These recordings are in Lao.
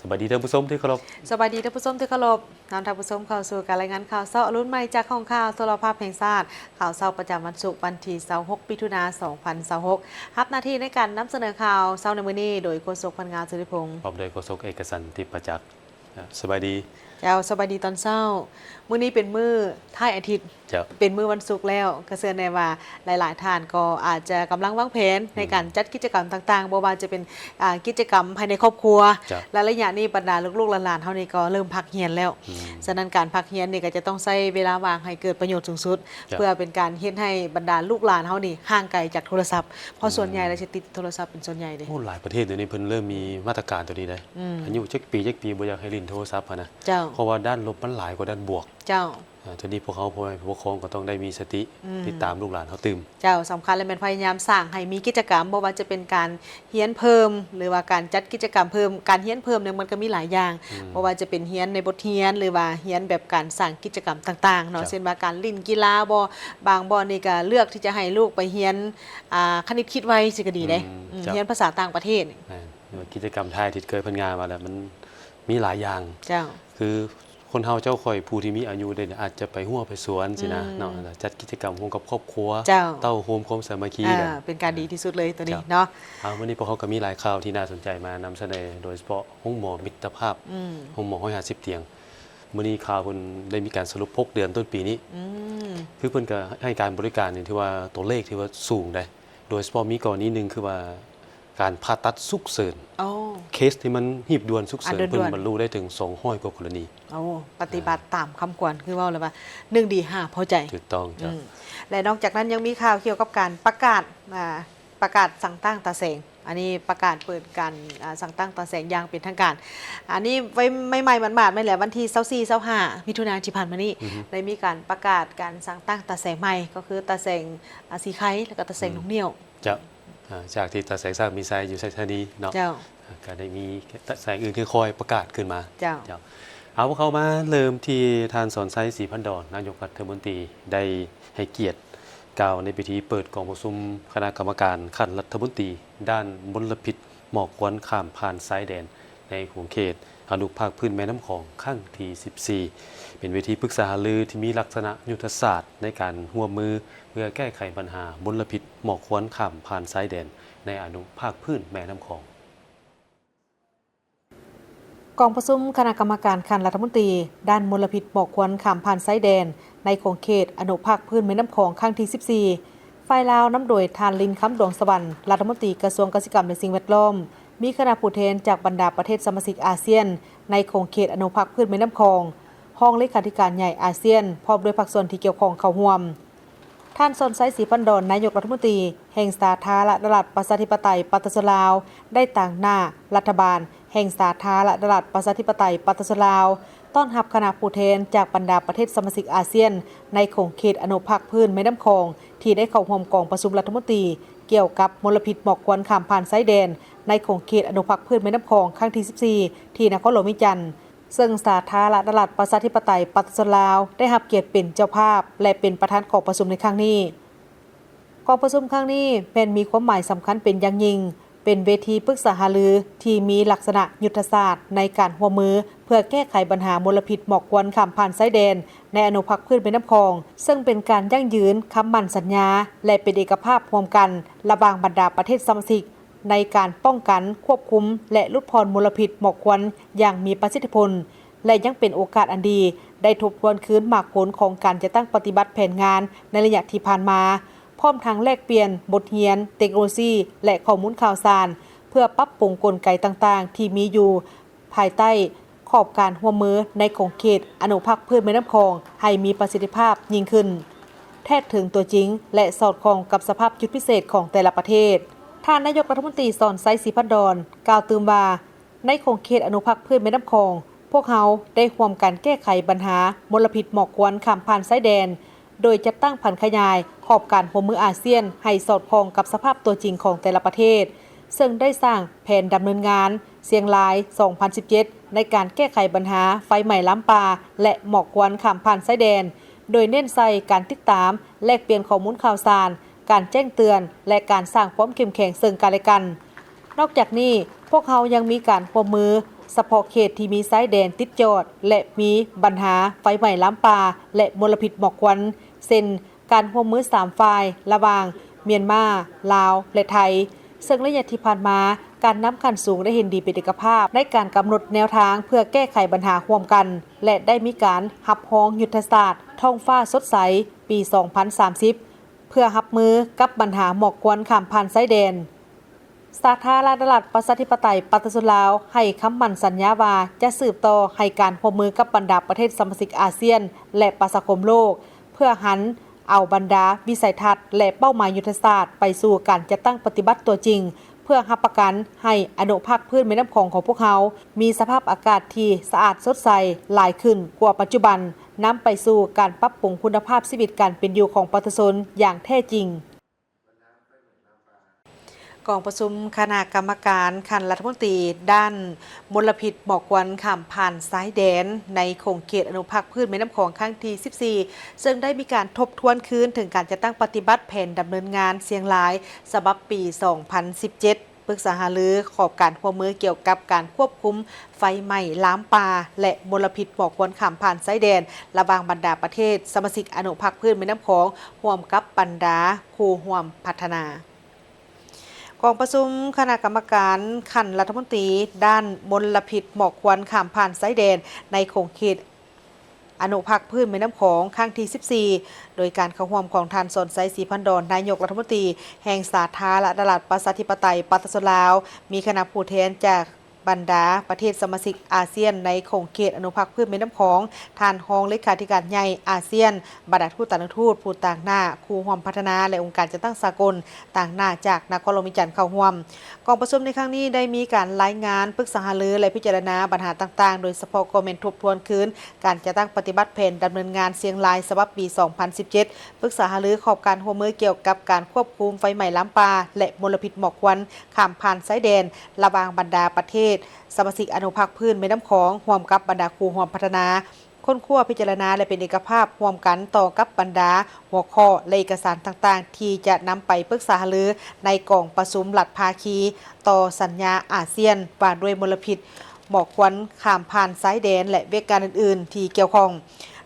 ສະບາຍດີທ່ານຜູ້ຊົມທີ່ເຄົາລົບ. ສະບາຍດີທ່ານຜູ້ຊົມທີ່ເຄົາລົບ. ນຳທ່ານຜູ້ຊົມເຂົ້າສູ່ການລາຍງານຂ່າວເຊົ້າອະລຸນໃໝ່ຈາກຫ້ອງຂ່າວໂທລະພາບແຫ່ງຊາດ. ຂ່າວເຊົ້າປະຈຳວັນສຸກ ວັນທີຊາວຫົກ ມິຖຸນາ ສອງພັນຊາວຫົກ. ຮັບໜ້າທີ່ໃນການນຳສະເໜີຂ່າວເຊົ້າໃນມື້ນີ້ ໂດຍໂຄສົກ ພັນງາ ສຸລິພົງ ພ້ອມດ້ວຍໂຄສົກ ເອກະສັນ ທິບປະຈັກ. ເຈົ້າ ສະບາຍດີ. ເຈົ້າ ສະບາຍດີຕອນເຊົ້າ. ມື້ນີ້ເປັນມື້ທ້າຍອາທິດ. ເຈົ້າ ເປັນມື້ວັນສຸກແລ້ວ ກໍເຊື່ອແນ່ວ່າຫຼາຍໆທ່ານກໍອາດຈະກຳລັງວາງແຜນໃນການ ອືມ ຈັດກິດຈະກຳຕ່າງໆ, ບໍ່ວ່າຈະເປັນ ອ່າ ກິດຈະກຳພາຍໃນຄອບຄົວ ເຈົ້າ ແລະ ໄລຍະນີ້ບັນດາລູກໆຫຼານໆເຮົານີ້ກໍເລີ່ມພັກຮຽນແລ້ວ. ອືມ ສະນັ້ນການພັກຮຽນນີ້ກໍຈະຕ້ອງໃຊ້ເວລາວ່າງໃຫ້ເກີດປະໂຫຍດສູງສຸດ ເຈົ້າ ເພື່ອເປັນການເຮັດໃຫ້ບັນດາລູກຫຼານເຮົານີ້ຫ່າງໄກຈາກໂທລະສັບ ເພາະ ອືມ ສ່ວນໃຫຍ່ແລ້ວຈະຕິດໂທລະສັບເປັນສ່ວນໃຫຍ່ເດ້. ໂອ້ ຫຼາຍປະເທດດຽວນີ້ເພິ່ນເລີ່ມມີມາດຕະການຕົວນີ້ເດ້. ອືມ ອາຍຸຈັກປີຈັກປີບໍ່ຢາກໃຫ້ຫຼິ້ນໂທລະສັບຫັ້ນນະ. ເຈົ້າ ເພາະວ່າດ້ານລົບມັນຫຼາຍກວ່າດ້ານບວກ. ເຈົ້າ ອ່າ ໂຕນີ້ພວກເຮົາພໍ່ແມ່ຜູ້ປົກຄອງກໍຕ້ອງໄດ້ມີສະຕິ ອືມ ຕິດຕາມລູກຫຼານເຮົາຕື່ມ. ເຈົ້າ ສຳຄັນ ແລະ ແມ່ນພະຍາຍາມສ້າງໃຫ້ມີກິດຈະກຳ ບໍ່ວ່າຈະເປັນການຮຽນເພີ່ມ ຫຼືວ່າການຈັດກິດຈະກຳເພີ່ມ. ການຮຽນເພີ່ມນີ້ມັນກໍມີຫຼາຍຢ່າງ ອືມ ບໍ່ວ່າຈະເປັນຮຽນໃນບົດຮຽນ ຫຼືວ່າຮຽນແບບການສ້າງກິດຈະກຳຕ່າງໆເນາະ ເຈົ້າ ເຊັ່ນວ່າການຫຼິ້ນກິລາບໍ ບາງບ່ອນນີ້ກໍເລືອກທີ່ຈະໃຫ້ລູກໄປຮຽນ ອ່າ ຄະນິດຄິດໄວ ຊິກໍດີເດ້. ອືມ ອືມ ເຈົ້າ ຮຽນພາສາຕ່າງປະເທດ. ແມ່ນ ກິດຈະກຳທ້າຍອາທິດ ເຄີຍເພິ່ນງານວ່າແລ້ວ ມັນມີຫຼາຍຢ່າງ. ເຈົ້າ ຄືຄົນເຮົາເຈົ້າຂ້ອຍຜູ້ທີ່ມີອາຍຸເດ້ ອາດຈະໄປຮົ້ວໄປສວນຊີ້ນະ ອືມ ເນາະ ຈັດກິດຈະກຳຮ່ວມກັບຄອບຄົວ ເຈົ້າ ເຕົ້າໂຮມຄວາມສາມັກຄີ ອ່າ ກັນ ເປັນການດີທີ່ສຸດເລີຍໂຕນີ້ເນາະ. ເຈົ້າ ອ່າ ມື້ນີ້ພວກເຮົາກໍມີຫຼາຍຂ່າວທີ່ໜ້າສົນໃຈມານຳສະເໜີ ໂດຍສະເພາະໂຮງໝໍມິດຕະພາບ ອືມ ໂຮງໝໍຮ້ອຍຫ້າສິບຕຽງ. ມື້ນີ້ຂ່າວເພິ່ນໄດ້ມີການສະຫຼຸບຫົກເດືອນຕົ້ນປີນີ້ ອືມ ຄືເພິ່ນກໍໃຫ້ການບໍລິການນີ້ ຖືວ່າຕົວເລກຖືວ່າສູງໄດ໋. ໂດຍສະເພາະມີກໍລະນີໜຶ່ງ ຄືວ່າການຜ່າຕັດສຸກເສີນ ໂອ້ ເຄສທີ່ມັນຮີບດ່ວນສຸກເສີນ ອັນດ່ວນໆ ເພິ່ນບັນລຸໄດ້ເຖິງສອງຮ້ອຍກວ່າກໍລະນີ. ໂອ້ ປະຕິບັດ ອ່າ ຕາມຄຳຂວັນ ຄືເວົ້າແລ້ວວ່າໜຶ່ງດີຫ້າພໍໃຈ. ຖືກຕ້ອງເຈົ້າ. ອືມ ແລະ ນອກຈາກນັ້ນຍັງມີຂ່າວກ່ຽວກັບການປະກາດ ອ່າ ປະກາດສັ່ງຕັ້ງຕາແສງ. ອັນນີ້ປະກາດເປີດການ ອ່າ ສັ່ງຕັ້ງຕາແສງຢ່າງເປັນທາງການ. ອັນນີ້ໄວ ໃໝ່ໆ ໝາດໆ ແມ່ນແຫຼະ ວັນທີຊາວສີ່ ຊາວຫ້າ ມິຖຸນາທີ່ຜ່ານມານີ້ ອືຮຶ ໄດ້ມີການປະກາດການສັ່ງຕັ້ງຕາແສງໃໝ່ ກໍຄືຕາແສງ ອ່າ ສີໄຄ ແລ້ວກໍຕາແສງ ອືມ ນົກໜ້ຽວ. ເຈົ້າ ອ່າ ຈາກທີ່ຕາແສງສາກມີໄຊຢູ່ໄຊທານີເນາະ ເຈົ້າ ອ່າ ກໍໄດ້ມີຕາແສງອື່ນຄ່ອຍໆປະກາດຂຶ້ນມາ. ເຈົ້າ ເຈົ້າ ເອົາ ພວກເຮົາມາເລີ່ມທີ່ທ່ານ ສອນໄຊ ສີພັນດອນ ນາຍົກລັດຖະມົນຕີ ໄດ້ໃຫ້ກຽດກ່າວໃນພິທີເປີດກອງປະຊຸມຄະນະກຳມະການຂັ້ນລັດຖະມົນຕີ ດ້ານມົນລະພິດໝອກຄວັນຂ້າມຜ່ານຊາຍແດນ ໃນຂົງເຂດອະນຸພາກພື້ນແມ່ນ້ຳຂອງຄັ້ງທີສິບສີ່ ເປັນເວທີປຶກສາຫາລືທີ່ມີລັກສະນະຍຸດທະສາດໃນການຮ່ວມມືເພື່ອແກ້ໄຂບັນຫາມົນລະພິດໝອກຄວັນຂ້າມຜ່ານຊາຍແດນໃນອະນຸພາກພື້ນແມ່ນ້ຳຂອງ. ກອງປະຊຸມຄະນະກຳມະການຂັ້ນລັດຖະມົນຕີ ດ້ານມົນລະພິດໝອກຄວັນຂ້າມຜ່ານຊາຍແດນ ໃນຂົງເຂດອະນຸພາກພື້ນແມ່ນ້ຳຂອງຄັ້ງທີສິບສີ່ ຝ່າຍລາວນຳໂດຍທ່ານ ລິນຄຳ ດວງສະຫວັນ ລັດຖະມົນຕີກະຊວງກະສິກຳ ແລະ ສິ່ງແວດລ້ອມ, ມີຄະນະຜູ້ແທນຈາກບັນດາປະເທດສະມາຊິກອາຊຽນ ໃນຂົງເຂດອະນຸພາກພື້ນແມ່ນ້ຳຂອງ, ຮອງເລຂາທິການໃຫຍ່ອາຊຽນ ພ້ອມດ້ວຍພາກສ່ວນທີ່ກ່ຽວຂ້ອງເຂົ້າຮ່ວມ. ທ່ານ ສອນໄຊ ສີພັນດອນ ນາຍົກລັດຖະມົນຕີແຫ່ງສາທາລະນະລັດ ປະຊາທິປະໄຕ ປະຊາຊົນລາວ ໄດ້ຕາງໜ້າລັດຖະບານແຫ່ງສາທາລະນະລັດ ປະຊາທິປະໄຕ ປະຊາຊົນລາວ ຕ້ອນຮັບຄະນະຜູ້ແທນຈາກບັນດາປະເທດສະມາຊິກອາຊຽນ ໃນຂົງເຂດອະນຸພາກພື້ນແມ່ນ້ຳຂອງ ທີ່ໄດ້ເຂົ້າຮ່ວມກອງປະຊຸມລັດຖະມົນຕີ ກ່ຽວກັບມົນລະພິດໝອກຄວັນຂ້າມຜ່ານຊາຍແດນ ໃນຂົງເຂດອະນຸພາກພື້ນແມ່ນ້ຳຂອງ ຄັ້ງທີສິບສີ່ ທີ່ນະຄອນຫຼວງວຽງຈັນ. ເຊິ່ງສາທາລະນະລັດ ປະຊາທິປະໄຕ ປະຊາຊົນລາວ ໄດ້ຮັບກຽດເປັນເຈົ້າພາບ ແລະ ເປັນປະທານກອງປະຊຸມໃນຄັ້ງນີ້. ກອງປະຊຸມຄັ້ງນີ້ແມ່ນມີຄວາມໝາຍສຳຄັນເປັນຢ່າງຍິ່ງ, ເປັນເວທີປຶກສາຫາລືທີ່ມີລັກສະນະຍຸດທະສາດໃນການຮ່ວມມືເພື່ອແກ້ໄຂບັນຫາມົນລະພິດໝອກຄວັນຂ້າມຜ່ານຊາຍແດນໃນອະນຸພາກພື້ນແມ່ນ້ຳຂອງ, ເຊິ່ງເປັນການຢັ້ງຢືນຄຳໝັ້ນສັນຍາ ແລະ ເປັນເອກະພາບຮ່ວມກັນລະຫວ່າງບັນດາປະເທດສະມາຊິກ ໃນການປ້ອງກັນ, ຄວບຄຸມ ແລະ ຫຼຸດຜ່ອນມົນລະພິດໝອກຄວັນຢ່າງມີປະສິດທິຜົນ ແລະ ຍັງເປັນໂອກາດອັນດີໄດ້ທົບທວນຄືນໝາກຜົນຂອງການຈັດຕັ້ງປະຕິບັດແຜນງານໃນໄລຍະທີ່ຜ່ານມາ, ພ້ອມທັງແລກປ່ຽນບົດຮຽນ, ເຕັກໂນໂລຊີ ແລະ ຂໍ້ມູນຂ່າວສານ ເພື່ອປັບປຸງກົນໄກຕ່າງໆທີ່ມີຢູ່ ພາຍໃຕ້ຂອບການຮ່ວມມືໃນຂົງເຂດອະນຸພາກພື້ນແມ່ນ້ຳຂອງໃຫ້ມີປະສິດທິພາບຍິ່ງຂຶ້ນ, ແທດເຖິງຕົວຈິງ ແລະ ສອດຄ່ອງກັບສະພາບຈຸດພິເສດຂອງແຕ່ລະປະເທດ. ທ່ານນາຍົກລັດຖະມົນຕີ ສອນໄຊ ສີພັນດອນ ກ່າວຕື່ມວ່າ, ໃນຂົງເຂດອະນຸພາກພື້ນແມ່ນ້ຳຂອງ, ພວກເຮົາໄດ້ຮ່ວມກັນແກ້ໄຂບັນຫາມົນລະພິດໝອກຄວັນຂ້າມຜ່ານຊາຍແດນ, ໂດຍຈັດຕັ້ງຜັນຂະຫຍາຍຂອບການຮ່ວມມືອາຊຽນໃຫ້ສອດຄ່ອງກັບສະພາບຕົວຈິງຂອງແຕ່ລະປະເທດ, ເຊິ່ງໄດ້ສ້າງແຜນດຳເນີນງານຊຽງລາຍ ສອງພັນສິບເຈັດ ໃນການແກ້ໄຂບັນຫາໄຟໄໝ້ລາມປ່າ ແລະ ໝອກຄວັນຂ້າມຜ່ານຊາຍແດນ, ໂດຍເນັ້ນໃສ່ການຕິດຕາມ, ແລກປ່ຽນຂໍ້ມູນຂ່າວສານ, ການແຈ້ງເຕືອນ ແລະ ການສ້າງຄວາມເຂັ້ມແຂງເຊິ່ງກັນ ແລະ ກັນ. ນອກຈາກນີ້, ພວກເຮົາຍັງມີການຮ່ວມມື ສະເພາະເຂດທີ່ມີຊາຍແດນຕິດຈອດ ແລະ ມີບັນຫາໄຟໄໝ້ລາມປ່າ ແລະ ມົນລະພິດໝອກຄວັນ ເຊັ່ນ ການຮ່ວມມືສາມຝ່າຍ ລະຫວ່າງມຽນມາ, ລາວ ແລະ ໄທ, ເຊິ່ງໄລຍະທີ່ຜ່ານມາ, ການນຳຂັ້ນສູງໄດ້ເຫັນດີເປັນເອກະພາບໃນການກຳນົດແນວທາງເພື່ອແກ້ໄຂບັນຫາຮ່ວມກັນ ແລະ ໄດ້ມີການຮັບຮອງຍຸດທະສາດທ້ອງຟ້າສົດໃສປີສອງພັນສາມສິບ ເພື່ອຮັບມືກັບບັນຫາໝອກຄວັນຂ້າມຜ່ານຊາຍແດນ. ສາທາລະນະລັດ ປະຊາທິປະໄຕ ປະຊາຊົນລາວ ໃຫ້ຄຳໝັ້ນສັນຍາວ່າ ຈະສືບຕໍ່ໃຫ້ການຮ່ວມມືກັບບັນດາປະເທດສະມາຊິກອາຊຽນ ແລະ ປະຊາຄົມໂລກ ເພື່ອຫັນເອົາບັນດາວິໄສທັດ ແລະ ເປົ້າໝາຍຍຸດທະສາດ ໄປສູ່ການຈັດຕັ້ງປະຕິບັດຕົວຈິງ, ເພື່ອຮັບປະກັນໃຫ້ອະນຸພາກພື້ນແມ່ນ້ຳຂອງຂອງພວກເຮົາ ມີສະພາບອາກາດທີ່ສະອາດສົດໃສຫຼາຍຂຶ້ນກວ່າປັດຈຸບັນ, ນຳໄປສູ່ການປັບປຸງຄຸນນະພາບຊີວິດການເປັນຢູ່ຂອງປະຊາຊົນຢ່າງແທ້ຈິງ. ກອງປະຊຸມຄະນະກຳມະການຂັ້ນລັດຖະມົນຕີດ້ານມົນລະພິດໝອກຄວັນຂ້າມຜ່ານຊາຍແດນໃນຂົງເຂດອະນຸພາກພື້ນແມ່ນ້ຳຂອງຄັ້ງທີສິບສີ່ ເຊິ່ງໄດ້ມີການທົບທວນຄືນເຖິງການຈັດຕັ້ງປະຕິບັດແຜນດຳເນີນງານຊຽງລາຍສະບັບປີສອງພັນສິບເຈັດ ປຶກສາຫາລືຂອບການຮ່ວມມືກ່ຽວກັບການຄວບຄຸມໄຟໄໝ້ລາມປ່າ ແລະ ມົນລະພິດໝອກຄວັນຂ້າມຜ່ານຊາຍແດນ ລະຫວ່າງບັນດາປະເທດສະມາຊິກອະນຸພາກພື້ນແມ່ນ້ຳຂອງ ຮ່ວມກັບບັນດາຄູ່ຮ່ວມພັດທະນາ. ກອງປະຊຸມຄະນະກຳມະການຂັ້ນລັດຖະມົນຕີດ້ານມົນລະພິດໝອກຄວັນຂ້າມຜ່ານຊາຍແດນໃນຂົງເຂດ ອະນຸພາກພື້ນແມ່ນ້ຳຂອງຄັ້ງທີສິບສີ່ ໂດຍການເຂົ້າຮ່ວມຂອງທ່ານ ສອນໄຊ ສີພັນດອນ ນາຍົກລັດຖະມົນຕີແຫ່ງສາທາລະນະລັດ ປະຊາທິປະໄຕ ປະຊາຊົນລາວ, ມີຄະນະຜູ້ແທນຈາກບັນດາປະເທດສະມາຊິກອາຊຽນໃນຂົງເຂດອະນຸພາກພື້ນແມ່ນ້ຳຂອງ, ທ່ານຮອງເລຂາທິການໃຫຍ່ອາຊຽນ, ບັນດາທູດຕານຸທູດ, ຜູ້ຕາງໜ້າຄູ່ຮ່ວມພັດທະນາ ແລະ ອົງການຈັດຕັ້ງສາກົນ ຕາງໜ້າຈາກນະຄອນຫຼວງວຽງຈັນເຂົ້າຮ່ວມ. ກອງປະຊຸມໃນຄັ້ງນີ້ໄດ້ມີການລາຍງານ, ປຶກສາຫາລື ແລະ ພິຈາລະນາບັນຫາຕ່າງໆ, ໂດຍສະເພາະກໍແມ່ນທົບທວນຄືນການຈັດຕັ້ງປະຕິບັດແຜນດຳເນີນງານຊຽງລາຍສະບັບປີສອງພັນສິບເຈັດ, ປຶກສາຫາລືຂອບການຮ່ວມມືກ່ຽວກັບການຄວບຄຸມໄຟໄໝ້ລາມປ່າ ແລະ ມົນລະພິດໝອກຄວັນຂ້າມຜ່ານຊາຍແດນ ລະຫວ່າງບັນດາປະເທດສະມາຊິກອະນຸພາກພື້ນແມ່ນ້ຳຂອງ ຮ່ວມກັບບັນດາຄູ່ຮ່ວມພັດທະນາ ຄົ້ນຄວ້າ, ພິຈາລະນາ ແລະ ເປັນເອກະພາບຮ່ວມກັນຕໍ່ກັບບັນດາຫົວຂໍ້ ແລະ ເອກະສານຕ່າງໆ ທີ່ຈະນຳໄປປຶກສາຫາລືໃນກອງປະຊຸມລັດພາຄີຕໍ່ສັນຍາອາຊຽນວ່າດ້ວຍມົນລະພິດໝອກຄວັນຂ້າມຜ່ານຊາຍແດນ ແລະ ວຽກງານອື່ນໆທີ່ກ່ຽວຂ້ອງ.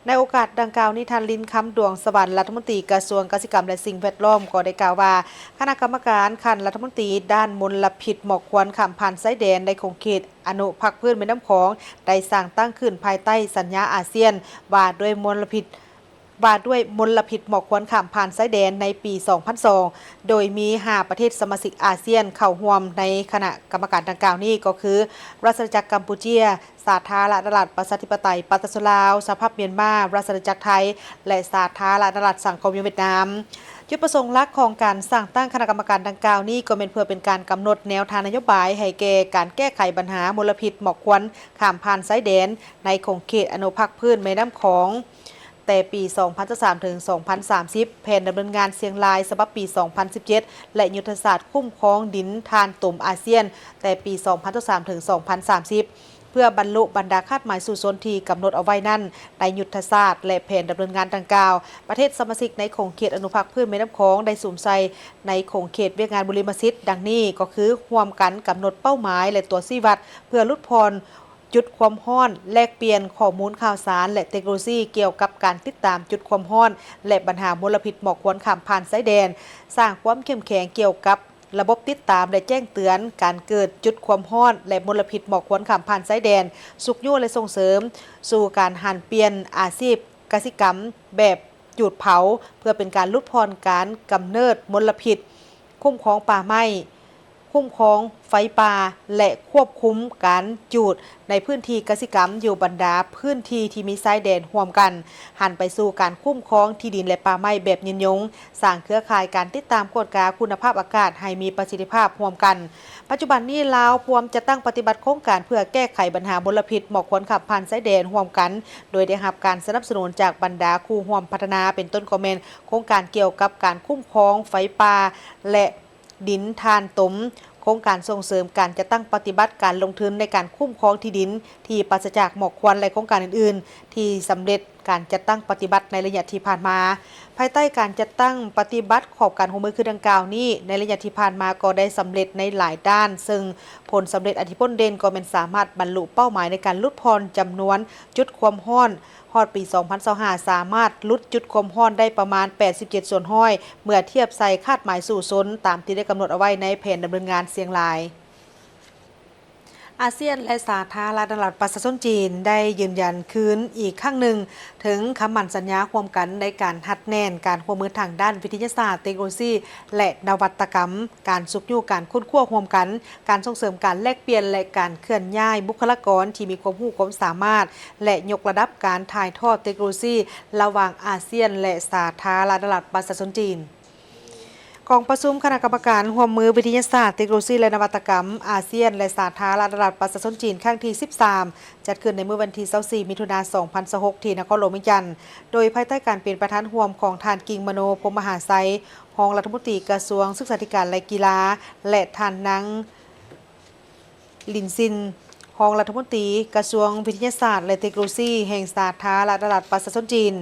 ໃນໂອກາດດັ່ງກ່າວນີ້, ທ່ານ ລິນຄຳ ດວງສະຫວັນ ລັດຖະມົນຕີກະຊວງກະສິກຳ ແລະ ສິ່ງແວດລ້ອມ ກໍໄດ້ກ່າວວ່າ ຄະນະກຳມະການຂັ້ນລັດຖະມົນຕີດ້ານມົນລະພິດໝອກຄວັນຂ້າມຜ່ານຊາຍແດນໃນຂົງເຂດ ອະນຸພາກພື້ນແມ່ນ້ຳຂອງ ໄດ້ສ້າງຕັ້ງຂຶ້ນພາຍໃຕ້ສັນຍາອາຊຽນວ່າດ້ວຍມົນລະພິດ ວ່າດ້ວຍມົນລະພິດໝອກຄວັນຂ້າມຜ່ານຊາຍແດນໃນປີສອງພັນສອງ ໂດຍມີຫ້າປະເທດສະມາຊິກອາຊຽນເຂົ້າຮ່ວມໃນຄະນະກຳມະການດັ່ງກ່າວນີ້ ກໍຄື ລາຊະອານາຈັກກຳປູເຈຍ, ສາທາລະນະລັດປະຊາທິປະໄຕປະຊາຊົນລາວ, ສະຫະພາບມຽນມາ, ລາຊະອານາຈັກໄທ ແລະ ສາທາລະນະລັດສັງຄົມນິຍົມຫວຽດນາມ. ຈຸດປະສົງຫຼັກຂອງການສ້າງຕັ້ງຄະນະກຳມະການດັ່ງກ່າວນີ້ ກໍແມ່ນເພື່ອເປັນການກຳນົດແນວທາງນະໂຍບາຍໃຫ້ແກ່ການແກ້ໄຂບັນຫາມົນລະພິດໝອກຄວັນຂ້າມຜ່ານຊາຍແດນໃນຂົງເຂດອະນຸພາກພື້ນແມ່ນ້ຳຂອງ ແຕ່ປີສອງພັນຊາວສາມ ເຖິງ ສອງພັນສາມສິບ, ແຜນດຳເນີນງານຊຽງລາຍສະບັບປີສອງພັນສິບເຈັດ ແລະ ຍຸດທະສາດຄຸ້ມຄອງດິນຖ່ານຕົມອາຊຽນ ແຕ່ປີສອງພັນຊາວສາມ ເຖິງ ສອງພັນສາມສິບ ເພື່ອບັນລຸບັນດາຄາດໝາຍສູ້ຊົນທີ່ກຳນົດເອົາໄວ້ນັ້ນ ໃນຍຸດທະສາດ ແລະ ແຜນດຳເນີນງານດັ່ງກ່າວ, ປະເທດສະມາຊິກໃນຂົງເຂດອະນຸພາກພື້ນແມ່ນ້ຳຂອງໄດ້ສຸມໃສ່ໃນຂົງເຂດວຽກງານບຸລິມະສິດ ດັ່ງນີ້ກໍຄື ຮ່ວມກັນກຳນົດເປົ້າໝາຍ ແລະ ຕົວຊີ້ວັດ ເພື່ອຫຼຸດຜ່ອນຈຸດຄວາມຮ້ອນ, ແລກປ່ຽນຂໍ້ມູນຂ່າວສານ ແລະ ເຕັກໂນໂລຊີກ່ຽວກັບການຕິດຕາມຈຸດຄວາມຮ້ອນ ແລະ ບັນຫາມົນລະພິດໝອກຄວັນຂ້າມຜ່ານຊາຍແດນ, ສ້າງຄວາມເຂັ້ມແຂງກ່ຽວກັບ ລະບົບຕິດຕາມ ແລະ ແຈ້ງເຕືອນການເກີດຈຸດຄວາມຮ້ອນ ແລະ ມົນລະພິດໝອກຄວັນຂ້າມຜ່ານຊາຍແດນ, ຊຸກຍູ້ ແລະ ສົ່ງເສີມສູ່ການຫັນປ່ຽນອາຊີບກະສິກຳແບບຈູດເຜົາ ເພື່ອເປັນການຫຼຸດຜ່ອນການກຳເນີດມົນລະພິດ, ຄຸ້ມຄອງປ່າໄມ້, ຄຸ້ມຄອງໄຟປ່າ ແລະ ຄວບຄຸມການຈູດໃນພື້ນທີ່ກະສິກຳຢູ່ບັນດາພື້ນທີ່ທີ່ມີຊາຍແດນຮ່ວມກັນ, ຫັນໄປສູ່ການຄຸ້ມຄອງທີ່ດິນ ແລະ ປ່າໄມ້ແບບຍືນຍົງ, ສ້າງເຄືອຂ່າຍການຕິດຕາມກວດກາຄຸນນະພາບອາກາດໃຫ້ມີປະສິດທິພາບຮ່ວມກັນ. ປັດຈຸບັນນີ້ ລາວພວມຈັດຕັ້ງປະຕິບັດໂຄງການເພື່ອແກ້ໄຂບັນຫາມົນລະພິດໝອກຄວັນຂ້າມຜ່ານຊາຍແດນຮ່ວມກັນ, ໂດຍໄດ້ຮັບການສະໜັບສະໜູນຈາກບັນດາຄູ່ຮ່ວມພັດທະນາ, ເປັນຕົ້ນກໍແມ່ນໂຄງການກ່ຽວກັບການຄຸ້ມຄອງໄຟປ່າ ແລະ ດິນຖ່ານຕົມ, ໂຄ ງການສົ່ງເສີມການຈັດຕັ້ງປະຕິບັດການລົງທຶນໃນການຄຸ້ມຄອງທີ່ດິນທີ່ປາສະຈາກໝອກຄວັນ ແລະ ໂຄງການອື່ນໆ ທີ່ສຳເລັດການຈັດຕັ້ງປະຕິບັດໃນໄລຍະທີ່ຜ່ານມາ. ພາຍໃຕ້ການຈັດຕັ້ງປະຕິບັດຂອບການຮ່ວມມືຄືດັ່ງກ່າວນີ້, ໃນໄລຍະທີ່ຜ່ານມາກໍໄດ້ສຳເລັດໃນຫຼາຍດ້ານ, ເຊິ່ງຜົນສຳເລັດອັນທີ່ພົ້ນເດັ່ນກໍແມ່ນສາມາດບັນລຸເປົ້າໝາຍໃນການຫຼຸດຜ່ອນຈຳນວນຈຸດຄວາມຮ້ອນ, ຮອດປີສອງພັນຊາວຫ້າ ສາມາດຫຼຸດຈຸດຄວາມຮ້ອນໄດ້ປະມານແປດສິບເຈັດສ່ວນຮ້ອຍ ເມື່ອທຽບໃສ່ຄາດໝາຍສູ້ຊົນຕາມທີ່ໄດ້ກຳນົດເອົາໄວ້ໃນແຜນດຳເນີນງານຊຽງລາຍ. ອາຊຽນ ແລະ ສາທາລະນະລັດປະຊາຊົນຈີນ ໄດ້ຢືນຢັນຄືນອີກຄັ້ງໜຶ່ງເຖິງຄຳໝັ້ນສັນຍາຮ່ວມກັນໃນການຮັດແໜ້ນການຮ່ວມມືທາງດ້ານວິທະຍາສາດ, ເຕັກໂນໂລຊີ ແລະ ນະວັດຕະກຳ, ການຊຸກຍູ້ການຄົ້ນຄວ້າຮ່ວມກັນ, ການສົ່ງເສີມການແລກປ່ຽນ ແລະ ການເຄື່ອນຍ້າຍບຸກຄະລາກອນທີ່ມີຄວາມຮູ້ຄວາມສາມາດ ແລະ ຍົກລະດັບການຖ່າຍທອດເຕັກໂນໂລຊີລະຫວ່າງອາຊຽນ ແລະ ສາທາລະນະລັດປະຊາຊົນຈີນ. ກອງປະຊຸມຄະນະກຳມະການຮ່ວມມືວິທະຍາສາດ, ເຕັກໂນໂລຊີ ແລະ ນະວັດຕະກຳ ອາຊຽນ ແລະ ສາທາລະນະລັດປະຊາຊົນຈີນ ຄັ້ງທີສິບສາມ ຈັດຂຶ້ນໃນມື້ວັນທີຊາວສີ່ ມິຖຸນາ ສອງພັນຊາວຫົກ ທີ່ນະຄອນຫຼວງວຽງຈັນ ໂດຍພາຍໃຕ້ການເປັນປະທານຮ່ວມຂອງທ່ານ ກິງມະໂນ ພົມມະຫາໄຊ ຮອງລັດຖະມົນຕີກະຊວງສຶກສາທິການ ແລະ ກິລາ ແລະ ທ່ານນາງ ລິນຊິນ ຮອງລັດຖະມົນຕີກະຊວງວິທະຍາສາດ ແລະ ເຕັກໂນໂລຊີແຫ່ງສາທາລະນະລັດປະຊາຊົນຈີນ.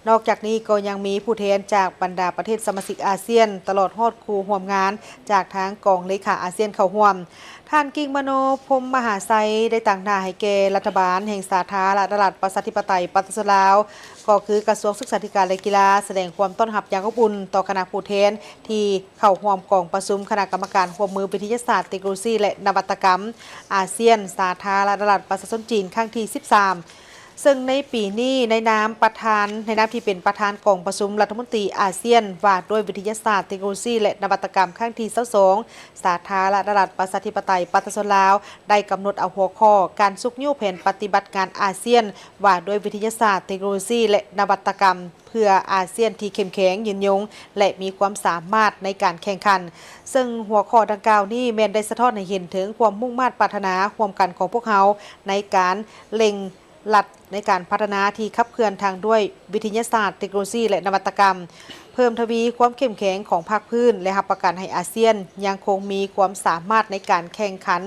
ນອກຈາກນີ້ກໍຍັງມີຜູ້ແທນຈາກບັນດາປະເທດສະມາຊິກອາຊຽນ, ຕະຫຼອດຮອດຄູ່ຮ່ວມງານຈາກທາງກອງເລຂາອາຊຽນເຂົ້າຮ່ວມ. ທ່ານ ກິງມະໂນ ພົມມະຫາໄຊ ໄດ້ຕາງໜ້າໃຫ້ແກ່ລັດຖະບານແຫ່ງສາທາລະນະລັດປະຊາທິປະໄຕປະຊາຊົນລາວ, ກໍຄືກະຊວງສຶກສາທິການ ແລະ ກິລາ ສະແດງຄວາມຕ້ອນຮັບຢ່າງອົບອຸ່ນຕໍ່ຄະນະຜູ້ແທນທີ່ ເຂົ້າຮ່ວມກອງປະຊຸມຄະນະກຳມະການຮ່ວມມືວິທະຍາສາດ, ເຕັກໂນໂລຊີ ແລະ ນະວັດຕະກຳ ອາຊຽນ ສາທາລະນະລັດປະຊາຊົນຈີນ ຄັ້ງທີສິບສາມ ເຊິ່ງໃນປີນີ້ ໃນນາມປະທານ ໃນນາມທີ່ເປັນປະທານກອງປະຊຸມລັດຖະມົນຕີອາຊຽນ ວ່າດ້ວຍວິທະຍາສາດ, ເຕັກໂນໂລຊີ ແລະ ນະວັດຕະກຳ ຄັ້ງທີຊາວສອງ ສາທາລະນະລັດປະຊາທິປະໄຕປະຊາຊົນລາວ ໄດ້ກຳນົດເອົາຫົວຂໍ້ ການຊຸກຍູ້ແຜນປະຕິບັດງານອາຊຽນ ວ່າດ້ວຍວິທະຍາສາດ, ເຕັກໂນໂລຊີ ແລະ ນະວັດຕະກຳ ເພື່ອອາຊຽນທີ່ເຂັ້ມແຂງ, ຍືນຍົງ ແລະ ມີຄວາມສາມາດໃນການແຂ່ງຂັນ, ເຊິ່ງຫົວຂໍ້ດັ່ງກ່າວນີ້ແມ່ນໄດ້ສະທ້ອນໃຫ້ເຫັນເຖິງຄວາມມຸ່ງມາດປາດຖະໜາຮ່ວມກັນຂອງພວກເຮົາໃນການເລັ່ງລັດໃນການພັດທະນາທີ່ຂັບເຄື່ອນທາງດ້ວຍວິທະຍາສາດ, ເຕັກໂນໂລຊີ ແລະ ນະວັດຕະກຳ, ເພີ່ມທະວີຄວາມເຂັ້ມແຂງຂອງພາກພື້ນ ແລະ ຮັບປະກັນໃຫ້ອາຊຽນຍັງຄົງມີຄວາມສາມາດໃນການແຂ່ງຂັນ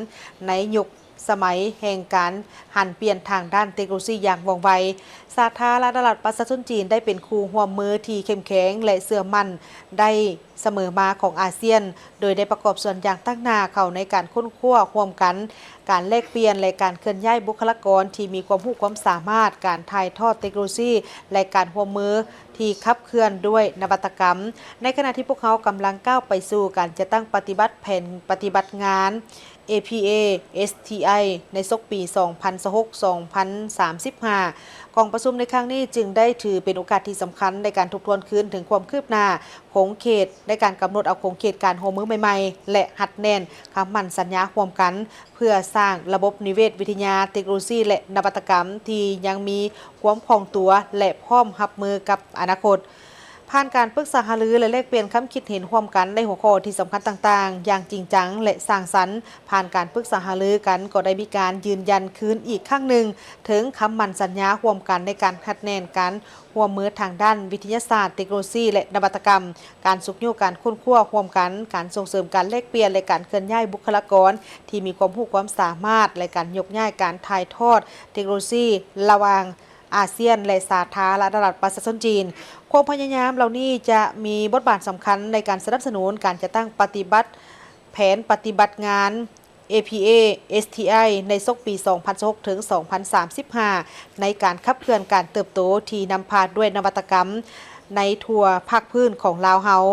ໃນຍຸກ ສະໄໝແຫ່ງການຫັນປ່ຽນທາງດ້ານເຕັກໂນໂລຊີຢ່າງວ່ອງໄວ. ສາທາລະນະລັດປະຊາຊົນຈີນໄດ້ເປັນຄູ່ຮ່ວມມືທີ່ເຂັ້ມແຂງ ແລະ ເຊື່ອໝັ້ນໄດ້ສະເໝີມາຂອງອາຊຽນ, ໂດຍໄດ້ປະກອບສ່ວນຢ່າງຕັ້ງໜ້າເຂົ້າໃນການຄົ້ນຄວ້າຮ່ວມກັນ, ການແລກປ່ຽນ ແລະ ການເຄື່ອນຍ້າຍບຸກຄະລາກອນທີ່ມີຄວາມຮູ້ຄວາມສາມາດ, ການຖ່າຍທອດເຕັກໂນໂລຊີ ແລະ ການຮ່ວມມືທີ່ຂັບເຄື່ອນດ້ວຍນະວັດຕະກຳ, ໃນຂະນະທີ່ພວກເຮົາກຳລັງກ້າວໄປສູ່ການຈັດຕັ້ງປະຕິບັດແຜນປະຕິບັດງານ ເອພີເອ ເອສທີໄອ ໃນສົກປີສອງພັນຊາວຫົກ ສອງພັນສາມສິບຫ້າ ກອງປະຊຸມໃນຄັ້ງນີ້ຈຶ່ງໄດ້ຖືເປັນໂອກາດທີ່ສຳຄັນໃນການທົບທວນຄືນເຖິງຄວາມຄືບໜ້າຂົງເຂດ ໃນການກຳນົດເອົາຂົງເຂດການຮ່ວມມືໃໝ່ໆ ແລະ ຮັດແໜ້ນຄຳໝັ້ນສັນຍາຮ່ວມກັນ ເພື່ອສ້າງລະບົບນິເວດວິທະຍາ, ເຕັກໂນໂລຊີ ແລະ ນະວັດຕະກຳທີ່ຍັງມີຄວາມຄ່ອງຕົວ ແລະ ພ້ອມຮັບມືກັບອະນາຄົດ. ຜ່ານການປຶກສາຫາລື ແລະ ແລກປ່ຽນຄຳຄິດເຫັນຮ່ວມກັນໃນຫົວຂໍ້ທີ່ສຳຄັນຕ່າງໆ ຢ່າງຈິງຈັງ ແລະ ສ້າງສັນ, ຜ່ານການປຶກສາຫາລືກັນ ກໍໄດ້ມີການຢືນຢັນຄືນອີກຄັ້ງໜຶ່ງ ເຖິງຄຳໝັ້ນສັນຍາຮ່ວມກັນໃນການຮັດແໜ້ນການຮ່ວມມືທາງດ້ານວິທະຍາສາດ, ເຕັກໂນໂລຊີ ແລະ ນະວັດຕະກຳ, ການຊຸກຍູ້ການຄົ້ນຄວ້າຮ່ວມກັນ, ການສົ່ງເສີມການແລກປ່ຽນ ແລະ ການເຄື່ອນຍ້າຍບຸກຄະລາກອນທີ່ມີຄວາມຮູ້ຄວາມສາມາດ ແລະ ການຍົກຍ້າຍການຖ່າຍທອດເຕັກໂນໂລຊີລະຫວ່າງ ອາຊຽນ ແລະ ສາທາລະນະລັດປະຊາຊົນຈີນ. ຄວາມພະຍາຍາມເຫຼົ່ານີ້ຈະມີບົດບາດສຳຄັນໃນການສະໜັບສະໜູນການຈັດຕັ້ງປະຕິບັດແຜນປະຕິບັດງານ ເອພີເອ ເອສທີໄອ ໃນສົກປີສອງພັນຊາວຫົກ ເຖິງ ສອງພັນສາມສິບຫ້າ ໃນການຂັບເຄື່ອນການເຕີບໂຕທີ່ນຳພາດ້ວຍນະວັດຕະກຳໃນທົ່ວພາກພື້ນຂອງລາວເຮົາ.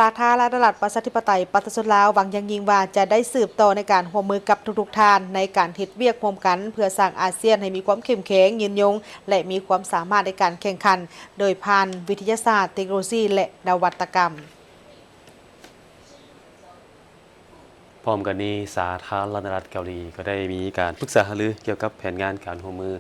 ສາທາລະນະລັດປະຊາທິປະໄຕປະຊາຊົນລາວ ຫວັງຢ່າງຍິ່ງວ່າຈະໄດ້ສືບຕໍ່ໃນການຮ່ວມມືກັບທຸກໆທ່ານ ໃນການເຮັດວຽກຮ່ວມກັນ ເພື່ອສ້າງອາຊຽນໃຫ້ມີຄວາມເຂັ້ມແຂງ, ຍືນຍົງ ແລະ ມີຄວາມສາມາດໃນການແຂ່ງຂັນ ໂດຍຜ່ານວິທະຍາສາດ, ເຕັກໂນໂລຊີ ແລະ ນະວັດຕະກຳ. ພ້ອມກັນນີ້, ສາທາລະນະລັດເກົາຫຼີກໍໄດ້ມີການປຶກສາຫາລືກ່ຽວກັບແຜນງານການຮ່ວມມື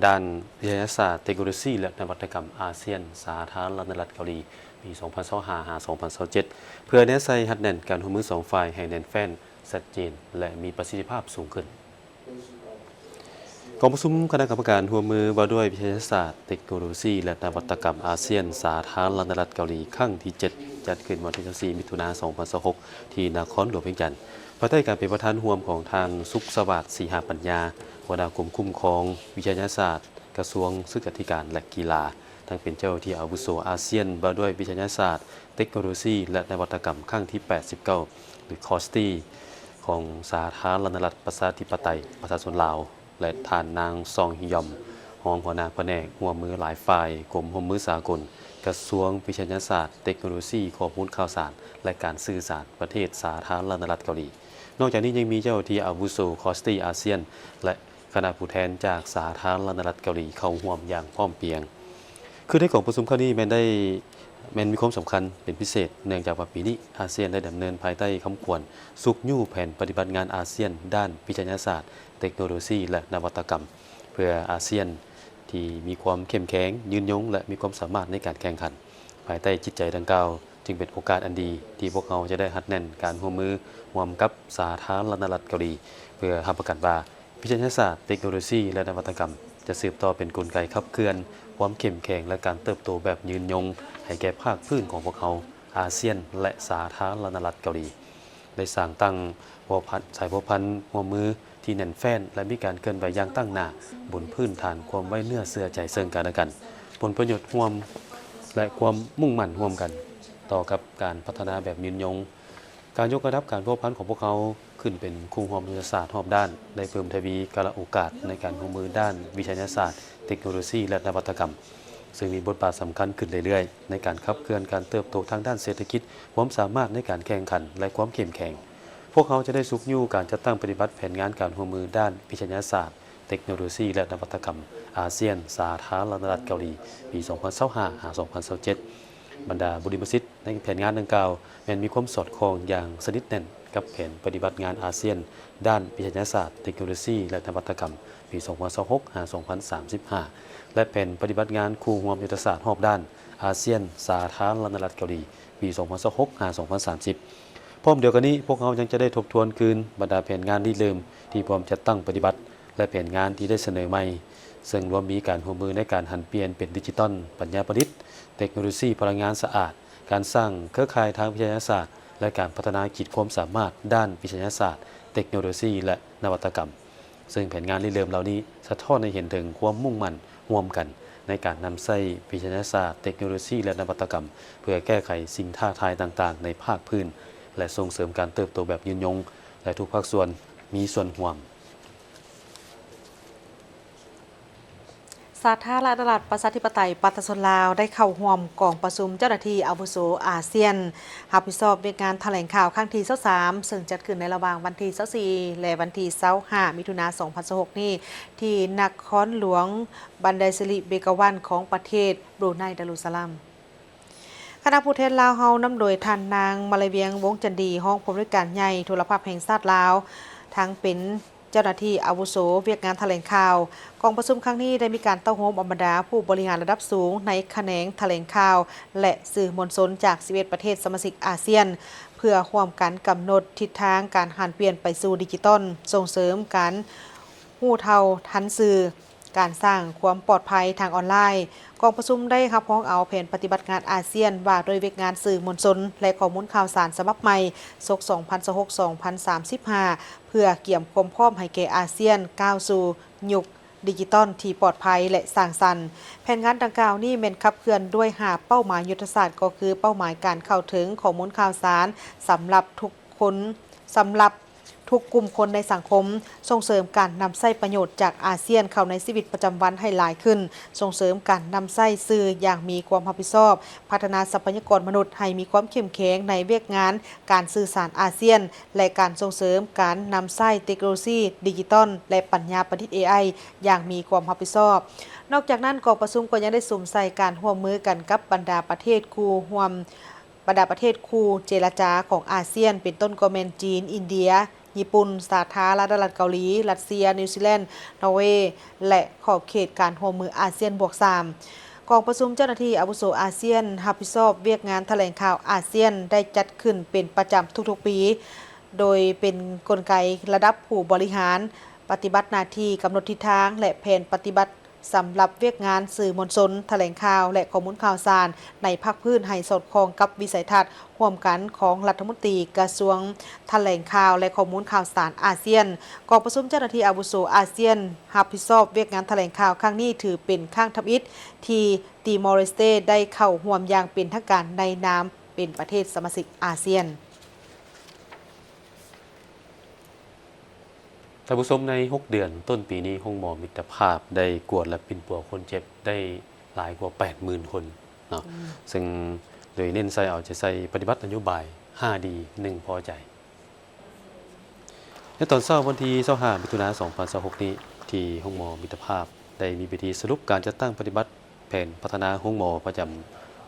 ດ້ານວິທະຍາສາດ, ເຕັກໂນໂລຊີ ແລະ ນະວັດຕະກຳອາຊຽນ ສາທາລະນະລັດເກົາຫຼີ ປີສອງພັນຊາວຫ້າ ຫາ ສອງພັນຊາວເຈັດ ເພື່ອແນໃສ່ຮັດແໜ້ນການຮ່ວມມືສອງຝ່າຍໃຫ້ແໜ້ນແຟ້ນ, ຊັດເຈນ ແລະ ມີປະສິດທິພາບສູງຂຶ້ນ. ກອງປະຊຸມຄະນະກຳມະການຮ່ວມມືວ່າດ້ວຍວິທະຍາສາດ, ເຕັກໂນໂລຊີ ແລະ ນະວັດຕະກຳອາຊຽນ ສາທາລະນະລັດເກົາຫຼີ ຄັ້ງທີເຈັດ ຈັດຂຶ້ນວັນທີຊາວສີ່ ມິຖຸນາ ສອງພັນຊາວຫົກ ທີ່ນະຄອນຫຼວງວຽງຈັນ. ພາຍໃຕ້ການເປັນປະທານຮ່ວມຂອງທ່ານ ສຸກສະຫວາດ ສີຫາປັນຍາ, ຫົວໜ້າກົມຄຸ້ມຄອງວິທະຍາສາດ, ກະຊວງສຶກສາທິການ ແລະ ກິລາ, ທັງເປັນເຈົ້າໜ້າທີ່ອາວຸໂສອາຊຽນ ວ່າດ້ວຍວິທະຍາສາດ, ເຕັກໂນໂລຊີ ແລະ ນະວັດຕະກຳ ຄັ້ງທີ ແປດສິບເກົ້າ ຫຼື ຄອສຕີ ຂອງສາທາລະນະລັດ ປະຊາທິປະໄຕ ປະຊາຊົນລາວ ແລະ ທ່ານນາງ ຊອງ ຮີຢອມ ຮອງຫົວໜ້າພະແນກຮ່ວມມືຫຼາຍຝ່າຍ ກົມຮ່ວມມືສາກົນ ກະຊວງວິທະຍາສາດ, ເຕັກໂນໂລຊີ, ຂໍ້ມູນຂ່າວສານ ແລະ ການສື່ສານ ປະເທດສາທາລະນະລັດເກົາຫຼີ. ນອກຈາກນີ້ຍັງມີເຈົ້າໜ້າທີ່ອາວຸໂສ ຄອສຕີອາຊຽນ ແລະ ຄະນະຜູ້ແທນຈາກສາທາລະນະລັດເກົາຫຼີເຂົ້າຮ່ວມຢ່າງພ້ອມພຽງ. ຄືໃນກອງປະຊຸມຄັ້ງນີ້ແມ່ນໄດ້ ແມ່ນມີຄວາມສຳຄັນເປັນພິເສດ ເນື່ອງຈາກວ່າປີນີ້ອາຊຽນໄດ້ດຳເນີນພາຍໃຕ້ຄຳຂວັນຊຸກຍູ້ແຜນປະຕິບັດງານອາຊຽນດ້ານວິທະຍາສາດ, ເຕັກໂນໂລຊີ ແລະ ນະວັດຕະກຳ ເພື່ອອາຊຽນທີ່ມີຄວາມເຂັ້ມແຂງ, ຍືນຍົງ ແລະ ມີຄວາມສາມາດໃນການແຂ່ງຂັນ. ພາຍໃຕ້ຈິດໃຈດັ່ງກ່າວ ຈຶ່ງເປັນໂອກາດອັນດີທີ່ພວກເຮົາຈະໄດ້ຮັດແໜ້ນການຮ່ວມມືຮ່ວມກັບສາທາລະນະລັດເກົາຫຼີ ເພື່ອຮັບປະກັນວ່າ ວິທະຍາສາດ, ເຕັກໂນໂລຊີ ແລະ ນະວັດຕະກຳ ຈະສືບຕໍ່ເປັນກົນໄກຂັບເຄື່ອນຄວາມເຂັ້ມແຂງ ແລະ ການເຕີບໂຕແບບຍືນຍົງໃຫ້ແກ່ພາກພື້ນຂອງພວກເຮົາ, ອາຊຽນ ແລະ ສາທາລະນະລັດເກົາຫຼີ, ໄດ້ສ້າງຕັ້ງພົວພັນ, ສາຍພົວພັນຮ່ວມມືທີ່ແໜ້ນແຟ້ນ ແລະ ມີການເຄື່ອນໄຫວຢ່າງຕັ້ງໜ້າບົນພື້ນຖານຄວາມໄວ້ເນື້ອເຊື່ອໃຈເຊິ່ງກັນແລະກັນ, ຜົນປະໂຫຍດຮ່ວມ ແລະ ຄວາມມຸ່ງໝັ້ນຮ່ວມກັນຕໍ່ກັບການພັດທະນາແບບຍືນຍົງ. ການຍົກລະດັບການພົວພັນຂອງພວກເຮົາຂຶ້ນເປັນຄູ່ຮ່ວມຍຸດທະສາດຮອບດ້ານ ໄດ້ເພີ່ມທະວີກາລະໂອກາດໃນການຮ່ວມມືດ້ານວິທະຍາສາດ, ເຕັກໂນໂລຊີ ແລະ ນະວັດຕະກຳ, ເຊິ່ງມີບົດບາດສຳຄັນຂຶ້ນເລື້ອຍໆ ໃນການຂັບເຄື່ອນການເຕີບໂຕທາງດ້ານເສດຖະກິດ, ຄວາມສາມາດໃນການແຂ່ງຂັນ ແລະ ຄວາມເຂັ້ມແຂງ. ພວກເຮົາຈະໄດ້ຊຸກຍູ້ການຈັດຕັ້ງປະຕິບັດແຜນງານການຮ່ວມມືດ້ານວິທະຍາສາດ, ເຕັກໂນໂລຊີ ແລະ ນະວັດຕະກຳອາຊຽນ ສາທາລະນະລັດເກົາຫຼີ ປີສອງພັນຊາວຫ້າ ຫາ ສອງພັນຊາວເຈັດ. ບັນດາບຸລິມະສິດໃນແຜນງານດັ່ງກ່າວ ແມ່ນມີຄວາມສອດຄ່ອງຢ່າງສະໜິດແໜ້ນກັບແຜນປະຕິບັດງານອາຊຽນດ້ານວິທະຍາສາດ, ເຕັກໂນໂລຊີ ແລະ ນະວັດຕະກຳ ປີສອງພັນຊາວຫົກ ຫາ ສອງພັນສາມສິບຫ້າ ແລະ ແຜນປະຕິບັດງານຄູ່ຮ່ວມຍຸດທະສາດຮອບດ້ານອາຊຽນ ສາທາລະນະລັດເກົາຫຼີ ປີສອງພັນຊາວຫົກ ຫາ ສອງພັນສາມສິບ. ພ້ອມດຽວກັນນີ້, ພວກເຮົາຍັງຈະໄດ້ທົບທວນຄືນບັນດາແຜນງານລິເລີ່ມທີ່ພ້ອມຈັດຕັ້ງປະຕິບັດ ແລະ ແຜນງານທີ່ໄດ້ສະເໜີໃໝ່, ເຊິ່ງລວມມີການຮ່ວມມືໃນການຫັນປ່ຽນເປັນດິຈິຕອນ, ປັນຍາປະດິດ, ເຕັກໂນໂລຊີພະລັງງານສະອາດ, ການສ້າງເຄືອຂ່າຍທາງວິທະຍາສາດ ແລະ ການພັດທະນາຂີດຄວາມສາມາດດ້ານວິທະຍາສາດ, ເຕັກໂນໂລຊີ ແລະ ນະວັດຕະກຳ. ເຊິ່ງແຜນງານລິເລີ່ມເຫຼົ່ານີ້ສະທ້ອນໃຫ້ເຫັນເຖິງຄວາມມຸ່ງໝັ້ນຮ່ວມກັນໃນການນຳໃຊ້ວິທະຍາສາດ, ເຕັກໂນໂລຊີ ແລະ ນະວັດຕະກຳ ເພື່ອແກ້ໄຂສິ່ງທ້າທາຍຕ່າງໆໃນພາກພື້ນ ແລະ ສົ່ງເສີມການເຕີບໂຕແບບຍືນຍົງ ແລະ ທຸກພາກສ່ວນມີສ່ວນຮ່ວມ. ສາທາລະນະລັດ ປະຊາທິປະໄຕ ປະຊາຊົນລາວ ໄດ້ເຂົ້າຮ່ວມກອງປະຊຸມເຈົ້າໜ້າທີ່ອາວຸໂສອາຊຽນ ຮັບຜິດຊອບວຽກງານຖະແຫຼງຂ່າວຄັ້ງທີຊາວສາມ ເຊິ່ງຈັດຂຶ້ນໃນລະຫວ່າງວັນທີຊາວສີ່ ແລະ ວັນທີຊາວຫ້າ ມິຖຸນາ ສອງພັນຊາວຫົກນີ້ ທີ່ນະຄອນຫຼວງບັນໄດສິລິ ເບກາວັນ ຂອງປະເທດບຣູໄນດາລຸດສະລາມ. ຄະນະຜູ້ແທນລາວເຮົານຳໂດຍທ່ານນາງ ມາລະວຽງ ວົງຈັນດີ ຮອງຜູ້ອຳນວຍການໃຫຍ່ໂທລະພາບແຫ່ງຊາດລາວ, ທັງເປັນເຈົ້າໜ້າທີ່ອາວຸໂສວຽກງານຖະແຫຼງຂ່າວ. ກອງປະຊຸມຄັ້ງນີ້ໄດ້ມີການເຕົ້າໂຮມເອົາບັນດາຜູ້ບໍລິຫານລະດັບສູງໃນຂະແໜງຖະແຫຼງຂ່າວ ແລະ ສື່ມວນຊົນຈາກສິບເອັດປະເທດສະມາຊິກອາຊຽນ ເພື່ອຮ່ວມກັນກຳນົດທິດທາງການຫັນປ່ຽນໄປສູ່ດິຈິຕອນ, ສົ່ງເສີມການຮູ້ເທົ່າທັນສື່, ການສ້າງຄວາມປອດໄພທາງອອນລາຍ. ກອງປະຊຸມໄດ້ຮັບຮອງເອົາແຜນປະຕິບັດງານອາຊຽນວ່າດ້ວຍວຽກງານສື່ມວນຊົນ ແລະ ຂໍ້ມູນຂ່າວສານສະບັບໃໝ່ ສົກ ສອງພັນຊາວຫົກ ສອງພັນສາມສິບຫ້າ ເພື່ອກຽມຄວາມພ້ອມໃຫ້ແກ່ອາຊຽນກ້າວສູ່ຍຸກດິຈິຕອນທີ່ປອດໄພ ແລະ ສ້າງສັນ. ແຜນງານດັ່ງກ່າວນີ້ແມ່ນຂັບເຄື່ອນດ້ວຍຫ້າເປົ້າໝາຍຍຸດທະສາດ ກໍຄືເປົ້າໝາຍການເຂົ້າເຖິງຂໍ້ມູນຂ່າວສານສຳລັບທຸກຄົນ, ສຳລັບ ທຸກກຸ່ມຄົນໃນສັງຄົມ, ສົ່ງເສີມການນຳໃຊ້ປະໂຫຍດຈາກອາຊຽນເຂົ້າໃນຊີວິດປະຈຳວັນໃຫ້ຫຼາຍຂຶ້ນ, ສົ່ງເສີມການນຳໃຊ້ສື່ຢ່າງມີຄວາມຮັບຜິດຊອບ, ພັດທະນາຊັບພະຍາກອນມະນຸດໃຫ້ມີຄວາມເຂັ້ມແຂງໃນວຽກງານການສື່ສານອາຊຽນ ແລະ ການສົ່ງເສີມການນຳໃຊ້ເຕັກໂນໂລຊີດິຈິຕອນ ແລະ ປັນຍາປະດິດ ເອໄອ ຢ່າງມີຄວາມຮັບຜິດຊອບ. ນອກຈາກນັ້ນ, ກອງປະຊຸມກໍຍັງໄດ້ສຸມໃສ່ການຮ່ວມມືກັນກັບບັນດາປະເທດຄູ່ຮ່ວມ ບັນດາປະເທດຄູ່ເຈລະຈາຂອງອາຊຽນ ເປັນຕົ້ນກໍແມ່ນຈີນ, ອິນເດຍ, ຍີ່ປຸ່ນ, ສາທາລະນະລັດເກົາຫຼີ, ຣັດເຊຍ, ນິວຊີແລນ, ນໍເວ ແລະ ຂອບເຂດການຮ່ວມມືອາຊຽນບວກສາມ. ກອງປະຊຸມເຈົ້າໜ້າທີ່ອາວຸໂສອາຊຽນ ຮັບຜິດຊອບວຽກງານຖະແຫຼງຂ່າວອາຊຽນ ໄດ້ຈັດຂຶ້ນເປັນປະຈຳທຸກໆປີ, ໂດຍເປັນກົນໄກລະດັບຜູ້ບໍລິຫານ ປະຕິບັດໜ້າທີ່ກຳນົດທິດທາງ ແລະ ແຜນປະຕິບັດ ສຳລັບວຽກງານສື່ມວນຊົນ, ຖະແຫຼງຂ່າວ ແລະ ຂໍ້ມູນຂ່າວສານໃນພາກພື້ນໃຫ້ສອດຄ່ອງກັບວິໄສທັດຮ່ວມກັນຂອງລັດຖະມົນຕີກະຊວງຖະແຫຼງຂ່າວ ແລະ ຂໍ້ມູນຂ່າວສານອາຊຽນ. ກອງປະຊຸມເຈົ້າໜ້າທີ່ອາວຸໂສອາຊຽນຮັບຜິດຊອບວຽກງານຖະແຫຼງຂ່າວຄັ້ງນີ້ ຖືເປັນຄັ້ງທຳອິດທີ່ຕີມໍເລສເຕໄດ້ເຂົ້າຮ່ວມຢ່າງເປັນທາງການໃນນາມເປັນປະເທດສະມາຊິກອາຊຽນ. ທ່ານຜູ້ຊົມ, ໃນຫົກເດືອນຕົ້ນປີນີ້, ໂຮງໝໍມິດຕະພາບໄດ້ກວດ ແລະ ປິ່ນປົວຄົນເຈັບໄດ້ຫຼາຍກວ່າແປດໝື່ນຄົນເນາະ, ອືມ ເຊິ່ງໂດຍເນັ້ນໃສ່ເອົາໃຈໃສ່ປະຕິບັດນະໂຍບາຍຫ້າດີ ໜຶ່ງພໍໃຈ. ໃນຕອນເຊົ້າວັນທີຊາວຫ້າ ມິຖຸນາ ສອງພັນຊາວຫົກນີ້, ທີ່ໂຮງໝໍມິດຕະພາບໄດ້ມີພິທີສະຫຼຸບການຈັດຕັ້ງປະຕິບັດ ແຜນພັດທະນາໂຮງໝໍປະຈຳ